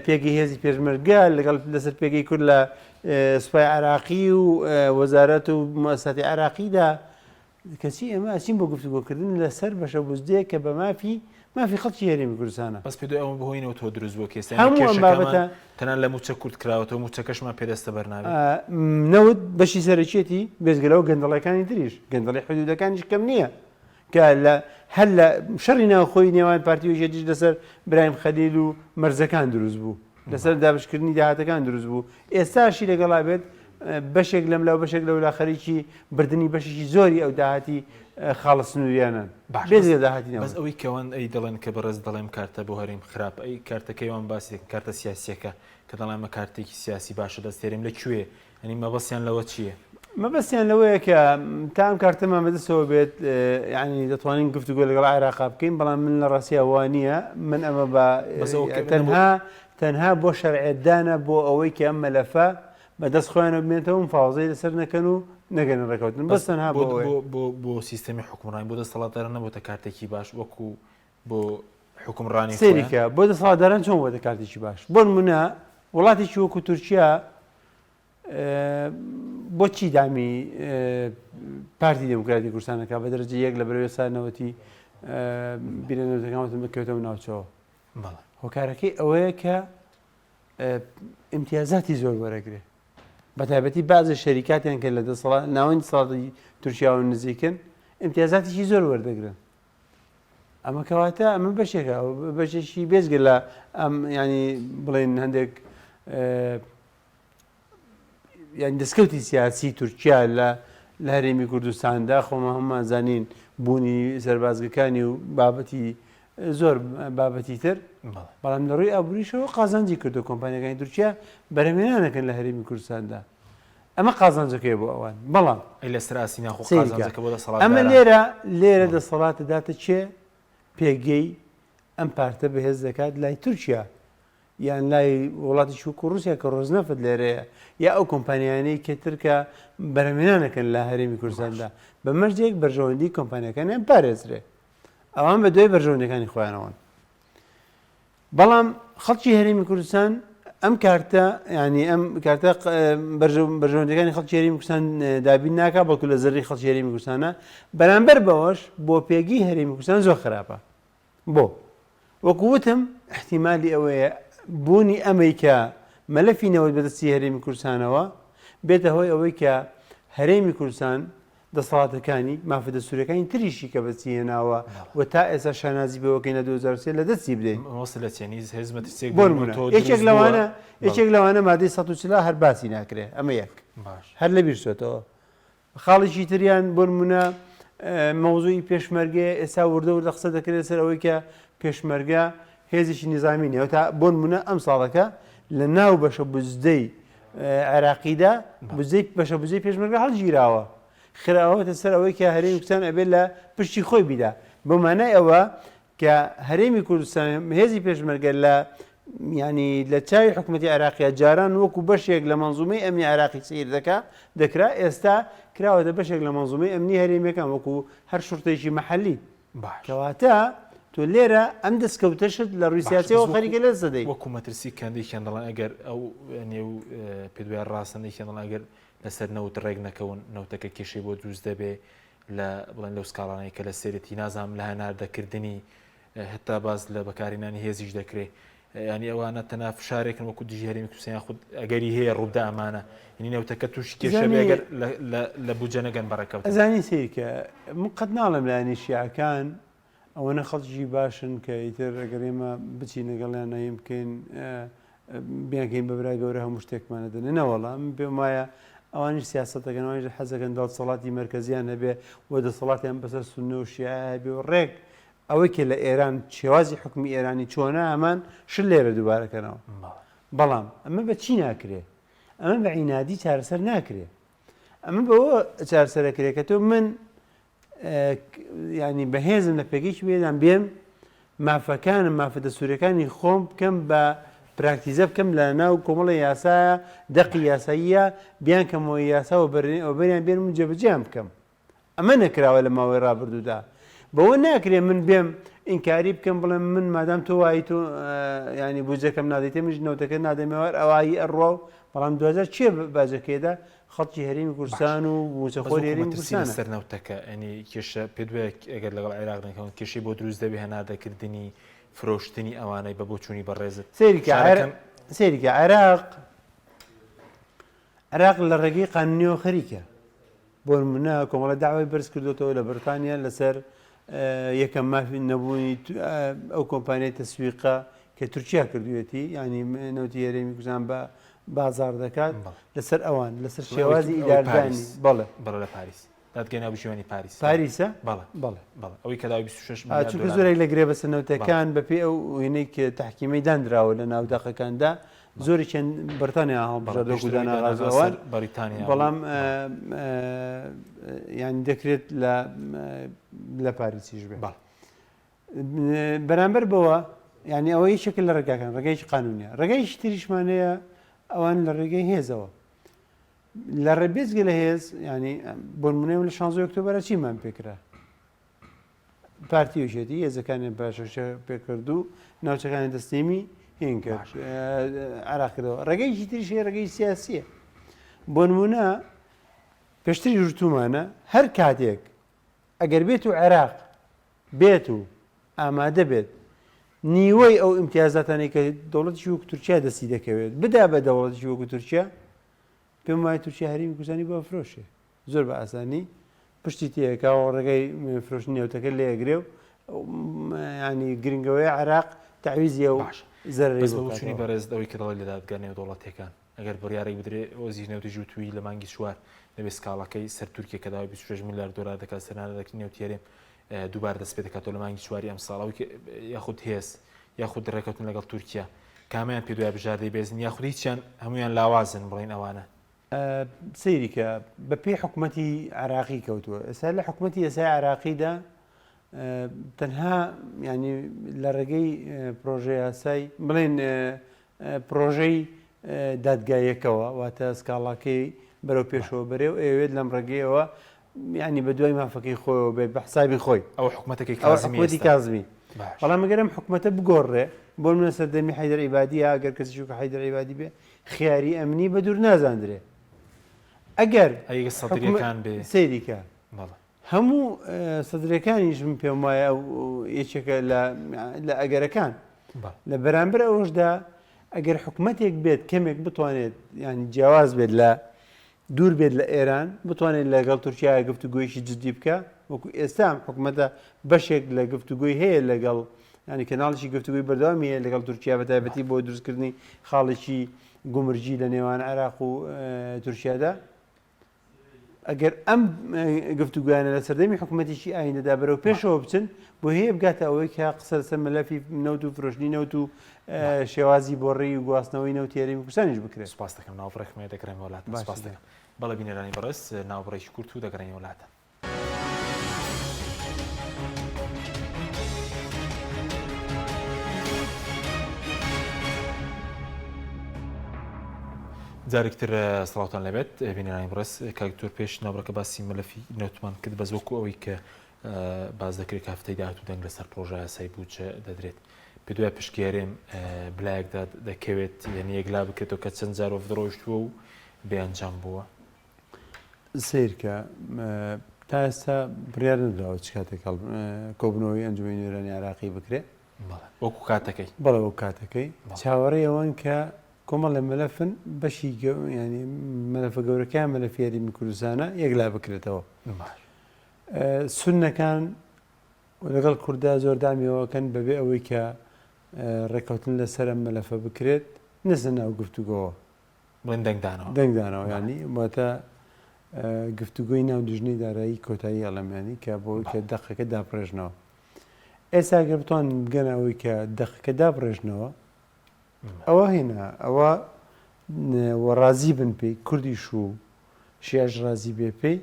[SPEAKER 3] پێگەی هێزی پێشمەرگە، لەگەڵ لەسەر پێگەی کورد لە سوپای عێراقی و وەزارەت و موئەسساتی عێراقیدا، کەچی ئێمە ئەچین بۆ گفتوگۆکردن لەسەر بەشە بودجەیەک کە بە مافی مافی خەڵکی هەرێمی کوردستانە.
[SPEAKER 1] بەس پێدوای ئەوە بەهۆی نەوتەوە دروست بووە کە ئێستا ئێمە
[SPEAKER 3] هەموو ئەم
[SPEAKER 1] کێشەکەمان
[SPEAKER 3] بابەتە
[SPEAKER 1] تەنانەت لە مووچە کورت کراوەتەوە، مووچەکەشمان پێ دەستەبەر نابێت.
[SPEAKER 3] نەوت بەشی سەرەکیەتی، بێجگە لەوە گەندەڵیەکانی تریش، گەندەڵی حدودەکانیش کەم نییە کە لە هەر لە شەڕی ناوخۆی نێوان پارتی و یەکێتیش لەسەر برایم خەلیل و مەرزەکان دروست بوو، لەسەر دابشکردنی داهاتەکان دروست بوو، ئێستاشی لەگەڵا بێت بەشێک لەملا و بەشێک لەولا خەریکی بردنی بەشێکی زۆری ئەو داهاتی خاڵە سنووریانەن
[SPEAKER 1] باش
[SPEAKER 3] بێجگە لە داهاتی
[SPEAKER 1] بەس
[SPEAKER 3] نەوت.
[SPEAKER 1] ئەوەی کەوان ئەی دەڵێن کە بەڕێز دەڵێم کارتە بۆ هەرێم خراپ ئەی کارتەکەی وان باسی دەکەن کارتە سیاسیەکە کە دەڵێن ئەمە کارتێکی سیاسی باشە دەست هەرێم لە کوێ یانی مەبەستیان لەوە چییە؟
[SPEAKER 3] مەبەستیان لەوەیە کە تا ئەم کارتەمان بەدەستەوە بێت یانی دەتوانین گفتوگۆ لەگەڵ عێراقا بکەین بەڵام من لە ڕاستیا وا نییە من ئەمە بە
[SPEAKER 1] بەس ئەوە کە
[SPEAKER 3] تەنها تەنها بۆ شەرعیەتدانە بۆ ئەوەی کە ئەم مەلەفە بەدەست خۆیانەوە بمێنێتەوە مفاوەزەی لەسەر نەکەن و نەگەنە ڕێکەوتن بەس تەنها بۆ ئەوەیە.
[SPEAKER 1] بۆ بۆ بۆ سیستەمی حوکمڕانی بۆ دەسەڵاتداران نەبۆتە کارتێکی باش وەکو بۆ حوکمڕانی
[SPEAKER 3] سەیری
[SPEAKER 1] خۆیان؟
[SPEAKER 3] کە بۆ دەسەڵاتداران چۆن بۆتە کارتێکی باش بۆ نمونە وڵاتێکی وەکو تورکیا بۆچی دامی پارتی دێموکراتی کوردستان ئەکا بە دەرەجە یەک لە بەرەوەی ساردنەوەتی بیرە نەوتەکان وتم بکەوێتەوە ناوچەوە هۆکارەکەی ئەوەیە کە ئیمتیازاتی زۆر وەرەگرێ بە تایبەتی بازە شەریکاتیان کە لە دەسەڵات ناوەندی ساڵی تورکیاوە نزیکن ئیمتیازاتێکی زۆر وەردەگرن ئەمە کەواتە ئەمە بەشێکە بەشێکی بێجگە لە ئەم ینی بڵێن هەندێک یانی دەستکەوتی سیاسی تورکیا لە لە هەرێمی کوردستاندا خۆمان هەموومان زانین بوونی سەربازگەکانی و بابەتی زۆر بابەتی تر بەڵام لە ڕووی ئابووریشەوە قازانجی کردو کۆمپانیەکانی تورکیا بەرهەمهێنانەکەن لە هەرێمی کوردستاندا ئەمە قازانجەکەی بۆ ئەوان بەڵام
[SPEAKER 1] ئەی لەسەر ئاستی ناخۆ
[SPEAKER 3] سەیرکە
[SPEAKER 1] قازانجەکە بۆ دەسەڵاتداران
[SPEAKER 3] ئەمە لێرە لێرە دەسەڵات دەداتە کێ پێگەی ئەم پارتە بەهێز دەکات لای تورکیا یان لای وڵاتێکی وەکو ڕوسیا کە ڕۆزنەفت لێرەیە یا ئەو کۆمپانیانەی کە تر کە بەرهەمهێنان ئەکەن لە هەرێمی کوردستاندا بە مەرجێک بەرژەوەندی کۆمپانیاکانیان پارێزرێ ئەوان بە دوای بەرژەوەندەکانی خۆیانەوەن بەڵام خەڵکی هەرێمی کوردستان ئەم کارتە ینی ئەم کارتە بەرژەوەندەکانی خەڵکی هەرێمی کوردستان دابین ناکا بەڵکو لە زەرری خەڵکی هەرێمی کوردستانە بەرامبەر بەوەش بۆ پێگەی هەرێمی کوردستان زۆر خراپە بۆ؟ وەکو وتم ئیحتیمالی ئەوەیە بوونی ئەمەی کە مەلەفی نەوت بەدەستی هەرێمی کوردستانەوە. بێتە هۆی ئەوەی کە هەرێمی کوردستان دەسەڵاتەکانی، مافە دەستووریەکانی تریشی کە بەدەستی هێناوە و تا ئێستا شانازی پێوەکەین لە 2003 لە دەستی بدەین.
[SPEAKER 1] مەبەست لە چیە؟ نیز هێز مەترسیەک
[SPEAKER 3] بۆ نمونە یەکێک لەوانە یەکێک لەوانە مادەی 140 هەر باسی ناکرێ ئەمە یەک
[SPEAKER 1] باش
[SPEAKER 3] هەر لەبیر چۆتەوە. خاڵێکی تریان بۆ نمونە مەوزوعی پێشمەرگەیە ئێستا وردە وردە قسە دەکرێت سەر ئەوەی کە پێشمەرگە هێزێکی نیزامی نیە تا بۆ نمونە ئەم ساڵەکە لە ناو بەشە بودجەی عێراقیدا بودجەی بەشە بودجەی پێشمەرگە هەڵگیراوە خراوەتە سەر ئەوەی کە هەرێمی کوردستان ئەبێت لە پشتی خۆی بیدا بۆ مانای ئەوە کە هەرێمی کوردستان هێزی پێشمەرگە لە ینی لە چاوی حکوومەتتی عێراقیە جاران وەکو بەشێک لە منزومەی ئەمنی عێراقی سیر دەکا دەکرا ئێستا کراوەتە بەشێک لە منزومەی ئەمنی هەرێمیەکان وەکو هەر شورتێکی محلی
[SPEAKER 1] باش.
[SPEAKER 3] کەواتە تۆ لێرە ئەم دەستکەوتەشت لە ڕووی
[SPEAKER 1] باشە
[SPEAKER 3] سیاسیەوە
[SPEAKER 1] بەس
[SPEAKER 3] خەریکە
[SPEAKER 1] وەکو
[SPEAKER 3] لەدەست دەدەی.
[SPEAKER 1] وەکو مەترسی کە هەندێکیان دەڵێن ئەگەر ئەو نێو پێت وایە ڕاستە هەندێکیان دەڵێن ئەگەر لەسەر نەوت ڕێک نەکەون نەوتەکە کێشەی بۆ دروست دەبێ لە بڵێن لەو سکاڵانەی کە لە سەرێتی نازانم لە هەناردەکردنی هەتا باس لە بەکارهێنانی هێزیش دەکرێ ینی ئەوانە تەنها فشارێکن وەکو دژی هەرێمی کوردستان یاخود ئەگەری هەیە ڕووبدا ئەمانە ینی نەوتەکە تووشی کێشە بێ
[SPEAKER 3] زانی
[SPEAKER 1] ئەگەر لە بودجە نەگەن بە ڕێککەوتن.
[SPEAKER 3] ئەزانی سەیرکە من قەت ناڵێم لایەنی شیعەکان ئەوەنە خەڵکی باشن کە ئیتر ئەگەر ئێمە بچین لەگەڵیان نەیم بکەین بیانکەین بە برای گەورە هەموو شتێکمان دەدەنێ نەوەڵا من پێم وایە ئەوانیش سیاسەت دەکەن ئەوانیش حەزەکەن دەسەڵاتی مەرکەزیان هەبێ و دەسەڵاتیان بەسەر سوننە و شیعە هەبێ و ڕێک ئەوەی کە لە ئێران شێوازی حوکمی ئێرانی چۆنە هەمان شت لێرە دووبارە کەنەوە. بەڵام ئەمە بە چی ناکرێ؟ ئەمە بە عینادی چارەسەر ناکرێ. ئەمە بەوە چارەسەرەکرێ کە تۆ من ینی بەهێزم لە پێگەیەکی بێدان بێم مافەکانم مافە دەستوورەکانی خۆم بکەم بە پراکتیزە بکەم لە ناو کۆمەڵی یاسایە دەقی یاساییە بیان کەمەوە یاسا و بەریان بێنم و جێبەجێیان بکەم. ئەمە نەکراوە لە ماوەی ڕابردوودا. بەوە ناکرێ من بێم ئینکاری بکەم بڵێم من مادام تۆ وایی تۆ ینی بودجەکەم نادەیتێ منیش نەوتەکە نادەمەوە هەر ئەوایی ئەڕوا و بەڵام دواجار کێ باجەکەیدا خەڵکی هەرێمی کوردستان و مووچەخۆری هەرێمی کوردستانە.
[SPEAKER 1] سەر نەوتەکە ینی کێشە پێت وایە ئەگەر لەگەڵ عێراق نەکەون کێشەی بۆ دروست دەبێ هەناردەکردنی فرۆشتنی ئەوانەی بە بۆچوونی بەڕێزت
[SPEAKER 3] سەیرکە سەیرکە عێراق عێراق لە ڕێگەی قانونیەوە خەریکە بۆ نمونە کۆمەڵە داوای بەرز کردوێتەوە لە بەریتانیا لەسەر یەکەم مافی نەبوونی ئەو کۆمپانیای تەسویقە کە تورکیا کردوێتی ینی نەوتی هەرێمی کوردستان بە بازار دەکات لەسەر ئەوان لەسەر شێوازی ئیداردانی
[SPEAKER 1] بەڵێ بەڵێ لە پاریس دادگای ناوبژیوانی پاریس
[SPEAKER 3] پاریسە
[SPEAKER 1] بەڵێ بەڵێ بەڵێ ئەوەی کە داوای 26
[SPEAKER 3] میلیارد چونکە زۆرێک لە گرێبەستە نەوتەکان بەپێی ئەو وێنەی کە تەحکیمەی دانراوە لە ناو دەقەکاندا زۆرێکیان بەریتانیا هەڵبژاردە وەکو دانا غازەوان
[SPEAKER 1] بەریتانیا
[SPEAKER 3] بەڵام یان دەکرێت لە لە پاریسیش بێ
[SPEAKER 1] بەڵێ
[SPEAKER 3] بەرامبەر بەوە یعنی ئەوە یەکێکە لە ڕێگاکان ڕێگەیەکی قانونیە ڕێگەیەکی تریشمان هەیە ئەوان لە ڕێگەی هێزەوە لە ڕێ بێجگە لە هێز ینی بۆ نمونە لە 16 ئۆکتۆبەرە چیمان پێکرا پارتی یەکێتی هێزەکانیان پاشەکشە پێکرد و ناوچەکانی تەسلیمی هین کرد عراق کردەوە ڕێگەیەکی تریش هەیە ڕێگەی سیاسیە بۆ نمونە پێشتری ژوتومانە هەر کاتێک ئەگەر بێت و عێراق بێت و ئامادە بێت نیوەی ئەو ئیمتیازاتانەی کە دەوڵەتێکی وەکو تورکیا دەستی دەکەوێت بدا بە دەوڵەتێکی وەکو تورکیا پێم وایە تورکیا هەرێمی کوردستانی بۆ ئەفرۆشێ زۆر بە ئاسانی پشتی تێکا و ڕێگەی فرۆشتنی نەوتەکە لێ ئەگرێ و ینی گرنگەوەی عێراق تەعویزی ئەو
[SPEAKER 1] باش
[SPEAKER 3] زەرەرەی
[SPEAKER 1] بەس
[SPEAKER 3] بۆ
[SPEAKER 1] بە بۆچوونی
[SPEAKER 3] بکاتەوە.
[SPEAKER 1] بەڕێزت ئەوەی کە دەڵێت لە دادگا نێودەوڵەتیەکان ئەگەر بڕیارێک بدرێ وەزیر نەوتیش وتووی لە مانگی چوار دەبێ سکاڵاکەی سەر تورکیە کە داوای 26 ملیار دۆلار دەکات سەر ناردنی نەوتی هەرێم دووبارە دەست پێ دەکاتەوە لە مانگی چواری ئەمساڵ ئەوەی کە یاخود هێز یاخود ڕێکەوتن لەگەڵ تورکیا کامیان پێ دوای بژاردەی بێزن یاخود هیچیان هەمویان لاوازن بڵین ئەوانە
[SPEAKER 3] سەیری کە بە پێی حکومەتی عێراقی کەوتووە ئێستا لە حکومەتی ئێسای عێراقیدا تەنها ینی لە ڕێگەی پرۆژە یاسای بڵێن پرۆژەی دادگایەکەوە واتە سکاڵاکەی بەرەو پێشەوە بەرێ و ئەوێت لەم ڕێگەیەوە ینی بە دوای مافەکەی خۆیەوە بێت بە حسابی خۆی
[SPEAKER 1] ئەو حکومەتەکەی
[SPEAKER 3] ئەو حکومەتی کازمی بەڵام ئەگەر ئەم حکومەتە بگۆڕێ بۆ منە سەردەمی حەیدەر عیبادیە ئەگەر کەسێکی وەکو حەیدەر عیبادی بێ خیاری ئەمنی بە دوور نازاندرێ ئەگەر
[SPEAKER 1] ئەگەر سەدریەکان بێ
[SPEAKER 3] سەیری کە
[SPEAKER 1] بەڵێ
[SPEAKER 3] هەموو سەدرەکانیش من پێم وایە ئەو یەکێکە لە لە ئەگەرەکان لە بەرامبەر ئەوەشدا ئەگەر حکومەتێک بێت کەمێک بتوانێت یان جیاواز بێت لە دوور بێت لە ئێران، بتوانێت لەگەڵ تورکیا گفتوگۆیەکی جدی بکا، وەکو ئێستا ئەم حکومەتە بەشێک لە گفتوگۆی هەیە لەگەڵ یانی کەناڵێکی گفتوگۆی بەردەوامی هەیە لەگەڵ تورکیا بە تایبەتی بۆ دروستکردنی خاڵێکی گومرگی لە نێوان عێراق و تورکیادا. ئەگەر ئەم گفتوگۆیانە لە سەردەمی حکوومەتێکی ئایندەدا بەرەو پێشەوە بچن بۆ هەیە بگاتە ئەوەی کە قسە لەسەر مەلەفی نەوت و فرۆشتنی نەوت و شێوازی بۆڕی و گواستنەوەی نەوتی هەرێمی کوردستانیش بکرێت.
[SPEAKER 1] سوپاس دەکەم ناوبڕێکم هەیە دەگەڕێمەوە لاتان. سوپاس دەکەم. بەڵێ بینەرانی بەڕێز ناوبڕێکی کورت و دەگەڕێینەوە لاتان. جارێکی تر سڵاوتان لێبێت بینەرانی بەڕێز کاک دکتۆر پێش ناوبڕەکە باسی مەلەفی نەوتمان کرد بەس وەکو ئەوەی کە باس دەکرێت کە هەفتەی داهاتوو دەنگ لەسەر پڕۆژە یاسای بودجە دەدرێت پێ دوای پشکی هەرێم بلایەکدا دەکەوێت یعنی یەکلا بکرێتەوە کە چەند جار وەفد ڕۆیشتووە و بێ ئەنجام بووە.
[SPEAKER 3] سەیرکە تا ئێستا بڕیار نەدراوە چ کاتێک کۆبوونەوەی ئەنجومەنی نوێنەرانی عێراقی بکرێ.
[SPEAKER 1] وەکو کاتەکەی.
[SPEAKER 3] بەڵێ وەکو کاتەکەی. چاوەڕێی ئەوەن کە کۆمەڵێ مەلەفن بەشی ینی مەلەفە گەورەکەیان مەلەفی هەرێمی کوردستانە یەکلا بکرێتەوە. سوننەکان لەگەڵ کوردا زۆر دامیەوەکەن بەبێ ئەوەی کە ڕێککەوتن لەسەر ئەم مەلەفە بکرێت نەچنە ناو گفتوگۆوە.
[SPEAKER 1] بڵێن دەنگدانەوە.
[SPEAKER 3] دەنگدانەوە یانی واتە گفتوگۆی ناو لیژنەی دارایی کۆتایی ئەڵێم یانی کە بۆ کە دەقەکە دابڕێژنەوە. ئێستا گەر بتوان بگەنە ئەوەی کە دەقەکە دابڕێژنەوە ئەوە هێنا ئەوە وە ڕازی بن پێی کوردیش و شیعەش ڕازی بێ پێی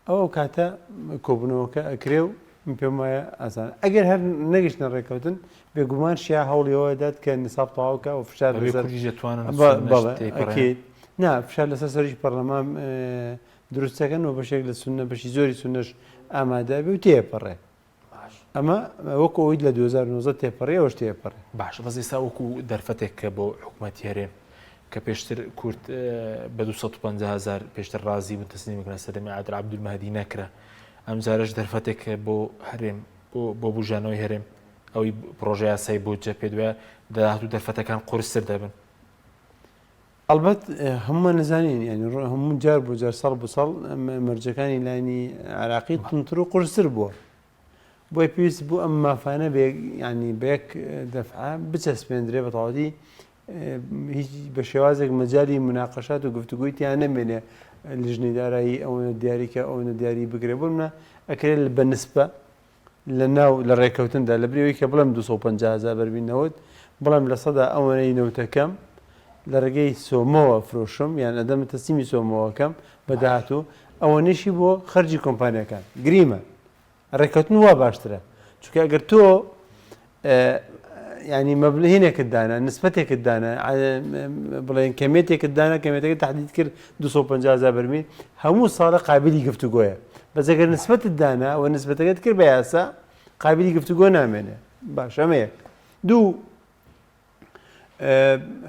[SPEAKER 3] ئەوە ئەو کاتە کۆبوونەوەکە ئەکرێ و من پێم وایە ئاسانە ئەگەر هەر نەگەیشتنە ڕێککەوتن بێگومان شیعە هەوڵی ئەوە دات کە نساب تەواو کە و فشار
[SPEAKER 1] بەبێ
[SPEAKER 3] لەسەر
[SPEAKER 1] کوردیش دەتوانن
[SPEAKER 3] بە-
[SPEAKER 1] سوننەش
[SPEAKER 3] بەڵێ
[SPEAKER 1] تێیپەڕێنن؟
[SPEAKER 3] ئەکید نا فشار لەسەر سەرۆکی پەرلەمان دروست دەکەن و بەشێک لە سوننە بەشی زۆری سوننەش ئامادە بێ و تێپەڕێ ئەمە وەکو ئەوەی لە 2019 تێپەڕی ئەوەش تێپەڕێ.
[SPEAKER 1] باشە بەس ئێستا وەکو دەرفەتێک کە بۆ حکومەتی هەرێم کە پێشتر کورد بە 250 هزار پێشتر ڕازی بوون تەسلیم بکەن سەردەمی عادل عەبدولمەهدی نەکرا ئەمجارەش دەرفەتێک بۆ هەرێم بۆ بوژانەوەی هەرێم ئەوەی پڕۆژە یاسای بودجە پێ دوایە داهاتوو دەرفەتەکان قورستر دەبن.
[SPEAKER 3] ئەڵبەت هەموومان نەزانین یعنی هەموو جار بۆ جار ساڵ بۆ ساڵ مەرجەکانی لایەنی عراقی تونتر و قورستر بووە بۆیە پێویست بوو ئەم مافانە بێ ینی بە یەک دەفعە بچەسپێندرێ بە تەواوەتی هیچ بە شێوازێک مەجای مناقەشات و گفتوگۆی تیا نەمێنێ لیژنەی دارایی ئەوەنە دیاریکە ئەوەنە دیاری بگرێ بۆ منە ئەکرێت بە نسبە لە ناو لە ڕێکەوتندا لە بری ئەوەی کە بڵێم 250 هەزار بەرمیل نەوت بڵێم لە سەدا ئەوەنەی نەوتەکەم لە ڕێگەی سۆمۆوە فرۆشم یان ئەدەمە تەسلیمی سۆمۆوەکەم بە داهاتوو ئەوەنەشی بۆ خەرجی کۆمپانیاکان گریمە ڕێکەوتن وا باشترە چونکە ئەگەر تۆ ینی مەبلهینێکت دانا نسبەتێکت دانا بڵێن کەمێتێکت دانا کەمێتەکە تهدید کرد 250 هزار بەرمیل هەموو ساڵە قابلی گفتوگۆیە بەس ئەگەر نسبەتت دانا و نسبەتەکەت کرد بە یاسا قابلی گفتوگۆ نامێنێ باش ئەمە یەک دوو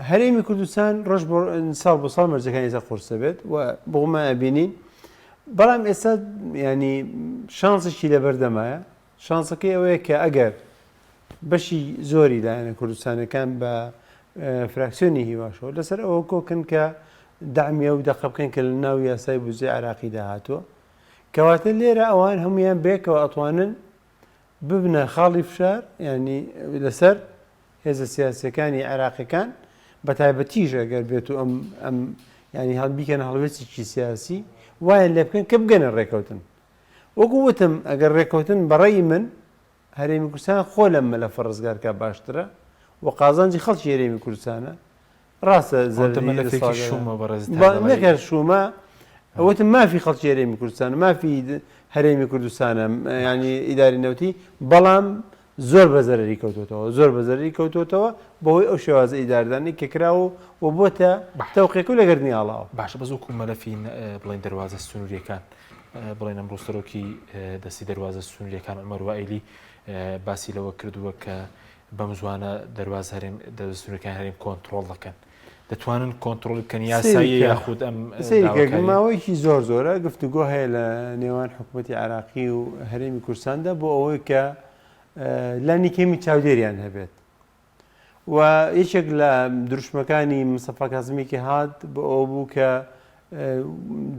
[SPEAKER 3] هەرێمی کوردستان ڕۆژ بۆ ساڵ بۆ ساڵ مەرجەکانی ئێستا قورس دەبێت و بۆمان ئەبینین بەڵام ئێستا ینی شانسێکی لەبەردەمایە شانسەکەی ئەوەیە کە ئەگەر بەشی زۆری لایەنە کوردستانەکان بە فراکسیۆنی هیواشەوە لەسەر ئەوە کۆکن کە دەعمی ئەو دەقە بکەن کە لە ناو یاسای بودجەی عێراقیدا هاتووە کەواتە لێرە ئەوان هەمویان بێکەوە ئەتوانن ببنە خاڵی فشار ینی لەسەر هێزە سیاسیەکانی عێراقیەکان بە تایبەتیش ئەگەر بێت و ئەم ئەم ینی هەڵ بیکەن هەڵوێستێکی سیاسی وایان لێ بکەن کە بگەنە ڕێکەوتن وەکو وتم ئەگەر ڕێکەوتن بەڕێی من هەرێمی کوردستان خۆ لەم مەلەفە ڕزگار کا باشترە و قازانجی خەڵکی هەرێمی کوردستانە ڕاستە
[SPEAKER 1] ئەوەندە
[SPEAKER 3] زەرەری
[SPEAKER 1] مەلەفێکی
[SPEAKER 3] دەسەڵاتدارە
[SPEAKER 1] شومە بەڕێزتان
[SPEAKER 3] با
[SPEAKER 1] دەڵێی.
[SPEAKER 3] نەک هەر شومە وتم مافی خەڵکی هەرێمی کوردستانە مافی هەرێمی کوردستانە یانی ئیداری نەوتی بەڵام زۆر بە زەرەری کەوتۆتەوە زۆر بە زەرەری کەوتۆتەوە بەهۆی ئەو شێوازە ئیداردانەی کە کراوە و بۆتە تەوقێک و لە گەردنی ئاڵاوە.
[SPEAKER 1] باشە بەس وەکو مەلەفی بڵێن دەروازە سنووریەکان بڵێن ئەمڕۆ سەرۆکی دەستی دەروازە سنووریەکان عومەر وائیلی باسی لەوە کردووە کە بەم زوانە دەرواز هەرێم دەروازە سنووریەکان هەرێم کۆنتڕۆڵ دەکەن دەتوانن کۆنتڕۆڵی بکەن یاسایی یاخود ئەم
[SPEAKER 3] سەیرکە ماوەیەکی زۆر زۆرە گفتوگۆ هەیە لە نێوان حکوومەتی عراقی و هەرێمی کوردستاندا بۆ ئەوەی کە لانی کەمی چاودێریان هەبێت و یەکێک لە دروشمەکانی مستەفا کازمی کە هات بۆ ئەوە بوو کە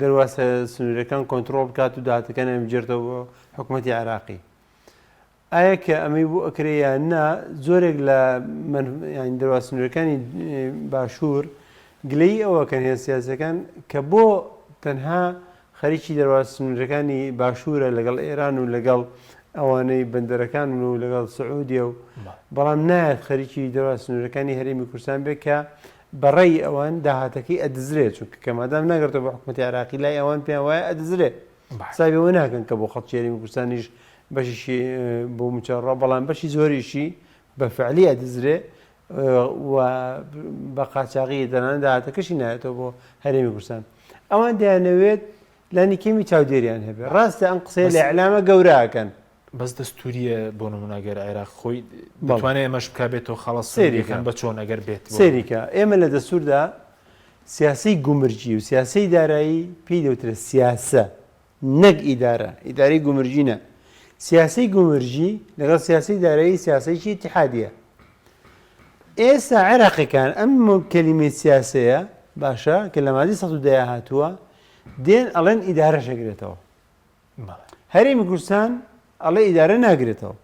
[SPEAKER 3] دەروازە سنوورەکان کۆنترۆڵ بکات و داهاتەکانیان بگێرتەوە بۆ حکوومەتی عێراقی. ئایا کە ئەمەی بۆ ئەکرێ یان نا، زۆرێک لە یانی دەروازە سنوورەکانی باشوور گلەیی ئەوە کەن هێز سیاسەکان کە بۆ تەنها خەریکی دەروازە سنوورەکانی باشوورە لەگەڵ ئێران و لەگەڵ ئەوانەی بەندەرەکان و لەگەڵ سعودیە و بەڵام نایەت خەریکی دەروازە سنوورەکانی هەرێمی کوردستان بێت کە بەڕێی ئەوان داهاتەکەی ئەدزرێ چونکە کە مادام ناگەڕێتەوە بۆ حکوومەتی عێراقی لای ئەوان پێیان وایە ئەدزرێ حسابی ئەوە ناکەن کە بۆ خەڵکی هەرێمی کوردستانیش بەشیشی بۆ مووچە ڕا بەڵام بەشی زۆریشی بە فعلی ئەدزرێ و بە قاچاغی دەرانە داهاتەکەشی نایەتەوە بۆ هەرێمی کوردستان ئەوان دەیانەوێت لانی کەمی چاودێریان هەبێ ڕاستە ئەم قسەیە لە ئیعلامە گەورەکەن
[SPEAKER 1] بەس دەستوریە بۆ نمونە گەر عێراق خۆی دەتوانێت ئێمەش بکا بێتەوە خاڵە سەیریکەن بە چۆن ئەگەر بێت
[SPEAKER 3] سەیریکە ئێمە لە دەستوردا سیاسەی گومرگی و سیاسەی دارایی پێی دەوترێت سیاسە نەک ئیدارە، ئیدارەی گومرگی نا. سیاسەی گومرگی لەگەڵ سیاسەی دارایی سیاسەیەکی ئیتیحادیە. ئێستا عێراقیەکان ئەم کەلیمەی سیاسەیە باشە کە لە مادەی 110 هاتووە دێن ئەڵێن ئیدارەش ئەگرێتەوە. هەرێمی کوردستان ئەڵێ ئیدارە ناگرێتەوە.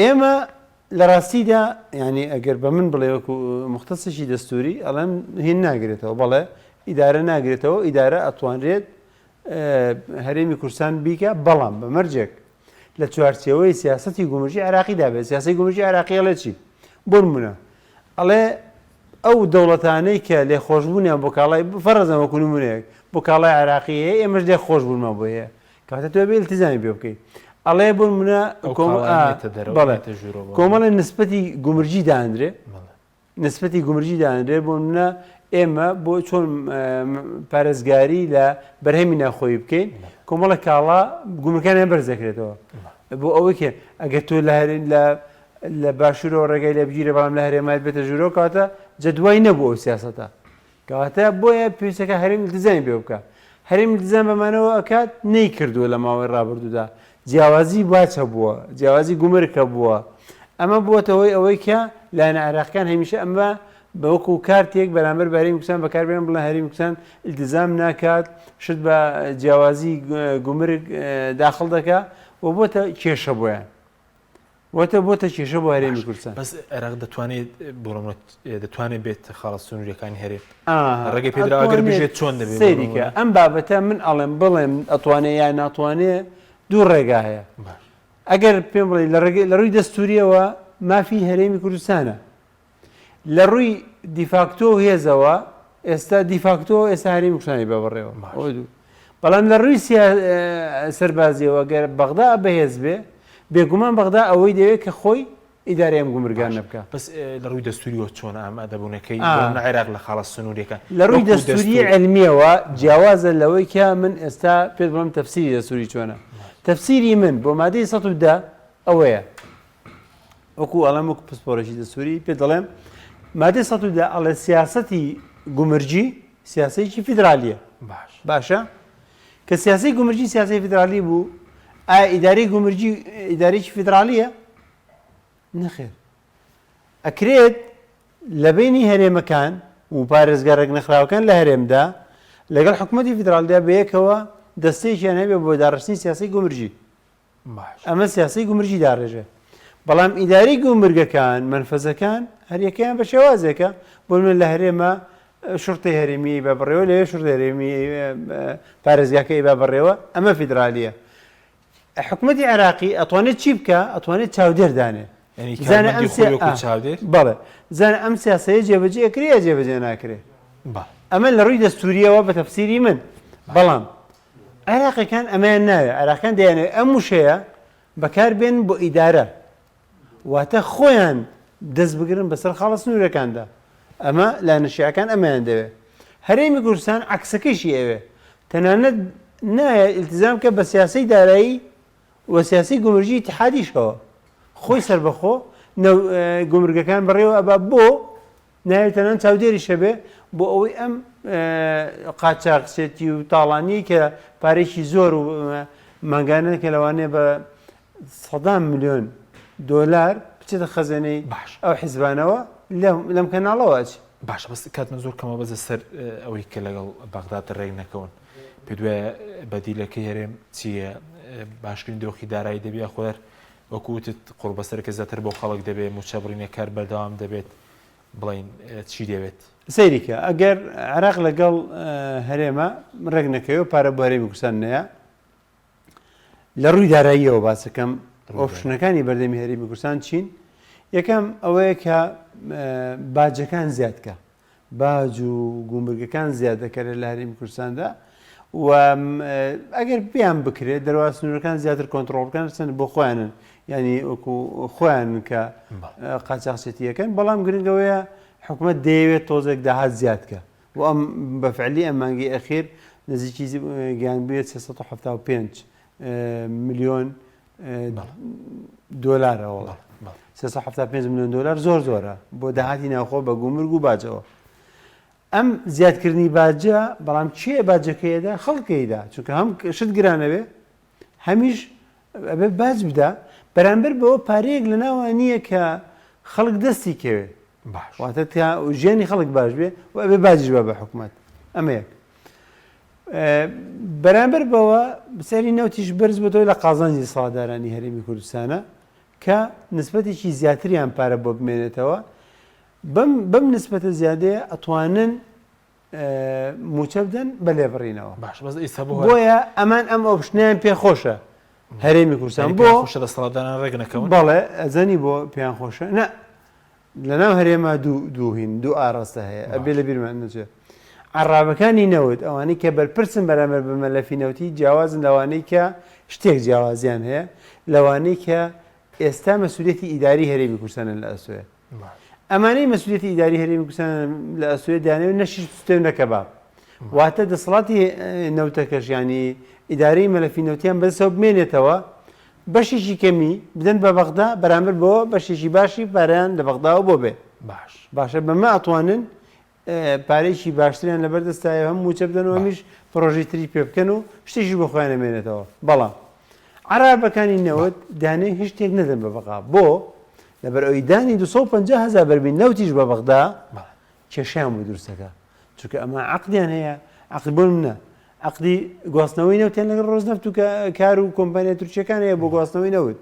[SPEAKER 3] ئێمە لە ڕاستیدا یعنی ئەگەر بە من بڵێ وەکو مختصێکی دەستوری ئەڵێم هین ناگرێتەوە بەڵێ ئیدارە ناگرێتەوە ئیدارە ئەتوانرێت هەرێمی کوردستان بیکە بەڵام بە مەرجێک لە چوارچێوەی سیاستی گومرگی عراقیدا بێت سیاسی گومرگی عراقی ئەڵێ چی بۆ نمونە ئەڵێ ئەو دەوڵەتانەی کە لێخۆشبوونیان بۆ کاڵای فەرزە وەکو نمونەیەک بۆ کاڵای عراقی هەیە ئێمەش لێخۆشبوونمان بۆ هەیە کەواتە تۆ بێ التزامی پێ بکەی ئەڵێ بۆ نمونە بەڵێ کۆمەڵە نسبەتی گومرگی دانرێ نسبەتی گومرگی دانرێ بۆ منە ئێمە بۆ چۆن پارێزگاری لە بەرهەمی ناخۆی بکەین کۆمەڵە کاڵا گومرکانیان بەرز دەکرێتەوە بۆ ئەوەی کە ئەگەر تۆ لە هەرێن لە لە باشوورەوە ڕێگای لێ بگیرە بەڵام لە هەرێمات بێتە ژوورەوە کاتە جەدوای نەبوو ئەو سیاسەتە کەواتە بۆیە پێویستەکە هەرێم التزامی پێ بکا. هەرێم التزام بەمانەوە ئەکات نەیکردووە لە ماوەی ڕابردوودا. جیاوازی باج هەبووە، جیاوازی گومرگ هەبووە. ئەمە بووەتە هۆی ئەوەی کە لایەنە عێراقیەکان هەمیشە ئەمە بە وەکو کارتێک بەرامبەر بە هەرێمی کوردستان بەکاربێنن بڵێن هەرێمی کوردستان التزام ناکات، شت بە جیاوازی گومرگ داخڵ دەکا و بۆتە کێشە بۆیان. وتە بۆتە کێشە بۆ هەرێمی کوردستان.
[SPEAKER 1] بەس عێراق دەتوانێت بۆ نمونە دەتوانێت بێت خاڵە سنووریەکانی هەرێم ڕێگەی پێدراوە ئەگەر بژێت چۆن دەبێت
[SPEAKER 3] سەیریکە ئەم بابەتە من ئەڵێم بڵێم ئەتوانێ یا ناتوانێ دوو ڕێگا هەیە ئەگەر پێم بڵێ لە ڕێگەی لە ڕووی دەستوریەوە مافی هەرێمی کوردستانە لە ڕووی دیفاکتۆ و هێزەوە ئێستا دیفاکتۆ ئێستا هەرێمی کوردستانی بە بەڕێوە بەڵام لە ڕووی سەربازیەوە گەر بەغدا بەهێز بێ بێگومان بەغدا ئەوەی دەوێت کە خۆی ئیدارەی ئەم گومرگانە بکا.
[SPEAKER 1] بەس لە ڕووی دەستوریەوە چۆن ئامادەبوونەکەی عێراق لە خاڵە سنووریەکان
[SPEAKER 3] لە ڕووی دەستوری عیلمیەوە جیاوازە لەوەی کە من ئێستا پێت بڵێم تەفسیری دەستوری چۆنە تەفسیری من بۆ مادەی 110 ئەوەیە وەکو ئەڵێم وەکو پسپۆڕێکی دەستوری پێ دەڵێم مادەی 110 ئەڵێ سیاسەتی گومرگی سیاسەیەکی فیدرالیە
[SPEAKER 1] باش
[SPEAKER 3] باشە کە سیاسی گومرگی سیاسی فیدرالی بوو ئایا ئیداری گومرگی ئیدارێکی فیدرالیە نەخێر ئەکرێت لە بینی هەرێمەکان و پارێزگا ڕێکنەخراوەکان لە هەرێمدا لەگەڵ حکوومەتی فیدراالدا بەیەکەوە دەستێکیان هەبێ بۆ داڕشتنی سیاسی گومرگی ئەمە سیاسەی گومرگی داڕێژێ بەڵام ئیدارەی گومرگەکان مەنفەزەکان هەریەکەیان بە شێوازێکە بۆ من لە هەرێمە شرطەی هەرێمی بە بڕێوە لەوێ شرطەی هەرێمی پارێزگاکەی بە بڕێوە ئەمە فیدرالیە حکوومەتی عێراقی ئەتوانێت چی بکە ئەتوانێت چاودێر دانێ
[SPEAKER 1] زانە ئەم چاودێر
[SPEAKER 3] بەڵێ زانە ئەم سیاسەیە جێبەجێ ئەکرێ یا جێبەجێ ناکرێ ئەمە لە ڕووی دەستوریەوە بە تەفسیری من بەڵام عێراقیەکان ئەمەیان ناوێ، عێراقیان دەیانەوێ ئەم وشەیە بەکار بێنن بۆ ئیدارە، واتە خۆیان دەست بگرن بەسەر خاڵە سنوورەکاندا، ئەمە لایەنە شیعەکان ئەمەیان دەوێ. هەرێمی کوردستان عەکسەکەیشی ئەوێ، تەنانەت نایە ئیلتیزام بکە بە سیاسەی دارایی و سیاسەی گومرگی ئیتیحادیشەوە، خۆی سەربەخۆ گومرگەکان بەڕێوە ئەبا بۆ ناوی تەنان چاودێریش هەبێ بۆ ئەوەی ئەم قاچاخچێتی و تاڵانیی کە پارێکی زۆر و مانگانە کە لەوانەیە بە سەدان ملیۆن دۆلار بچێتە خەزێنەی
[SPEAKER 1] باش
[SPEAKER 3] ئەو حیزبانەوە لەم کەناڵەوە ئەچێ.
[SPEAKER 1] باشە بەس کاتمان زۆر کەمە بەس لەسەر ئەوەی کە لەگەڵ بەغداد ڕێک نەکەون پێت وایە بەدیلەکەی هەرێم چییە؟ باشکردنی دۆخی دارایی دەبێ یاخود هەر وەکو وتت قوڕبەسەرەکە زیاتر بۆ خەڵک دەبێ مووچە بڕینەکە هەر بەردەوام دەبێت بڵێین چی دەوێت؟
[SPEAKER 3] سەیری کە ئەگەر عێراق لەگەڵ هەرێمە ڕێک نەکەوێ و پارە بۆ هەرێمی کوردستان نەیە لە ڕووی داراییەوە باسەکەم option ەکانی بەردەمی هەرێمی کوردستان چین یەکەم ئەوەیە کە باجەکان زیادکە باج و گومرگەکان زیاد دەکەرێت لە هەرێمی کوردستاندا و ئەگەر بیان بکرێت دەروا سنوورەکان زیاتر کۆنتترۆل بکەن چەند بۆ خۆیانن ینی وەکو خۆیان کە قاچاخچێتیەکەن بەڵام گرنگەوەیە حکومت دەیەوێت تۆزێک داهات زیادکە و ئەم بە فعلی ئەم مانگی ئەخیر نزیکی گیان بێت 375 ملیۆن دۆلارەوە 375 ملیۆن دۆلار زۆر زۆرە بۆ داهاتی ناوخۆ بە گومرگ و باجەوە ئەم زیادکردنی باجە بەڵام کێ باجەکەیدا خەڵکەیدا چونکە هەم شت گرانەوێ هەمیش ئەبێ باج بدا بەرامبەر بەوە پارەیەک لە ناوە نییە کە خەڵک دەستی کەوێ
[SPEAKER 1] باش
[SPEAKER 3] واتە تا ژیانی خەڵک باش بێ و ئەبێ باجیش بە بە حکومەت ئەمە یەک بەرامبەر بەوە سەری نەوتیش بەرز بۆتەوە لە قازانجی سەڵادارانی هەرێمی کوردستانە کە نسبەتێکی زیاتریان پارە بۆ بمێنێتەوە بەم بەم نسبەتە زیادەیە ئەتوانن موچە بدەن بە لێبڕینەوە
[SPEAKER 1] باش بەس ئێستا بۆ
[SPEAKER 3] بۆیە ئەمان ئەم option ەیان پێ خۆشە هەرێمی کوردستان
[SPEAKER 1] بۆ خۆشە دەسەڵاتداران ڕێک نەکەون
[SPEAKER 3] بەڵێ ئەزانی بۆ پێیان خۆشە نە لەناو هەرێما دوو دووهین دوو ئاراستە هەیە ئەبێ لە بیرمان نەچێت عەڕابەکانی نەوت ئەوانەی کە بەرپرسن بەرامبەر بە مەلەفی نەوتی جیاوازن لەوانەی کە شتێک جیاوازیان هەیە لەوانەی کە ئێستا مەسولیەتی ئیداری هەرێمی کوردستانن لە ئەستۆیە ئەمانەی مەسولیەتی ئیداری هەرێمی کوردستان لە ئەستۆیە دانەوێت نە شیش بسوتێ و نە کەباب واتە دەسەڵاتی نەوتەکەش ینی ئیدارەی مەلەفی نەوتیان بەدەستەوە بمێنێتەوە بەشێکی کەمی بدەن بە بەغدا بەرامبەر بەوە بەشێکی باشی پارەیان لە بەغداوە بۆ بێ
[SPEAKER 1] باش
[SPEAKER 3] باشە بەمە ئەتوانن پارەیەکی باشتریان لەبەر دەستایە هەم موچە بدەن و هەمیش پرۆژەی تری پێ بکەن و شتێکی بۆ خۆیان نەمێنێتەوە بەڵام عەرابەکانی نەوت دانەی هیچ شتێک نەدەن بە بەغا بۆ لەبەر ئەوی دانی 250 هزار بەرمیل نەوتیش بە بەغدا کێشیان بۆ دروستەکە چونکە ئەمە عقدیان هەیە عقد بۆ منە عقدی گواستنەوەی نەوتیان لەگەڵ ڕۆزنەفت و کار و کۆمپانیا تورکیەکان هەیە بۆ گواستنەوەی نەوت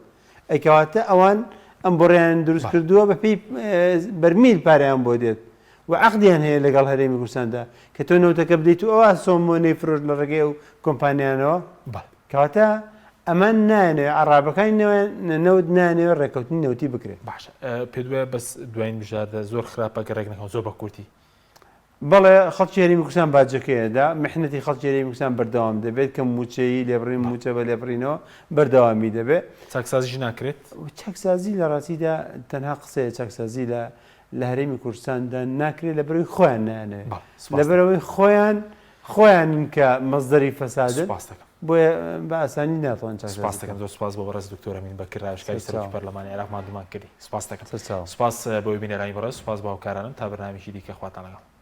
[SPEAKER 3] ئەی کەواتە ئەوان ئەم بڕیان دروست کردووە بە پێی بەرمیل پارەیان بۆ دێت و عەقدیان هەیە لەگەڵ هەرێمی کوردستاندا کە تۆ نەوتەکە بدەیت و ئەوا سۆمۆ نەیفرۆشت لە ڕێگەی ئەو کۆمپانیانەوە کەواتە ئەمان نایانەوێ عەڕابەکانی نەوت نایانەوێ ڕێککەوتنی نەوتی بکرێت.
[SPEAKER 1] باشە پێت وایە بەس دوایین بژاردە زۆر خراپە گەر ڕێک نەکەون زۆر بە کورتی.
[SPEAKER 3] بەڵێ خەڵکی هەرێمی کوردستان باجەکەی ئەدا، میحنەتی خەڵکی هەرێمی کوردستان بەردەوام دەبێت، کەم مووچەیی، لێبڕین مووچە بە لێبڕینەوە بەردەوامی دەبێت.
[SPEAKER 1] چاکسازیش ناکرێت؟
[SPEAKER 3] چاکسازی لە ڕاستیدا تەنها قسەیە، چاکسازی لە لە هەرێمی کوردستاندا ناکرێت لەبەرەوەی خۆیان نایانەوێت، لەبەرەوەی خۆیان خۆیانن کە مەسدەری فەسادن، بۆیە بە ئاسانی ناتوان چاکسازی
[SPEAKER 1] سپاس دەکەم زۆر سپاس بۆ بەڕێز دکتۆر ئەمین بەکر ڕاوێژکاری سەرۆکی پەرلەمانی عێراق ماندوومان کردی سپاس دەکەم سپاس بۆ بینەرانی بەڕێز سپاس بۆ هاوکارانم تا بەرنامەیەکی دیکە خواتان لەگەڵ.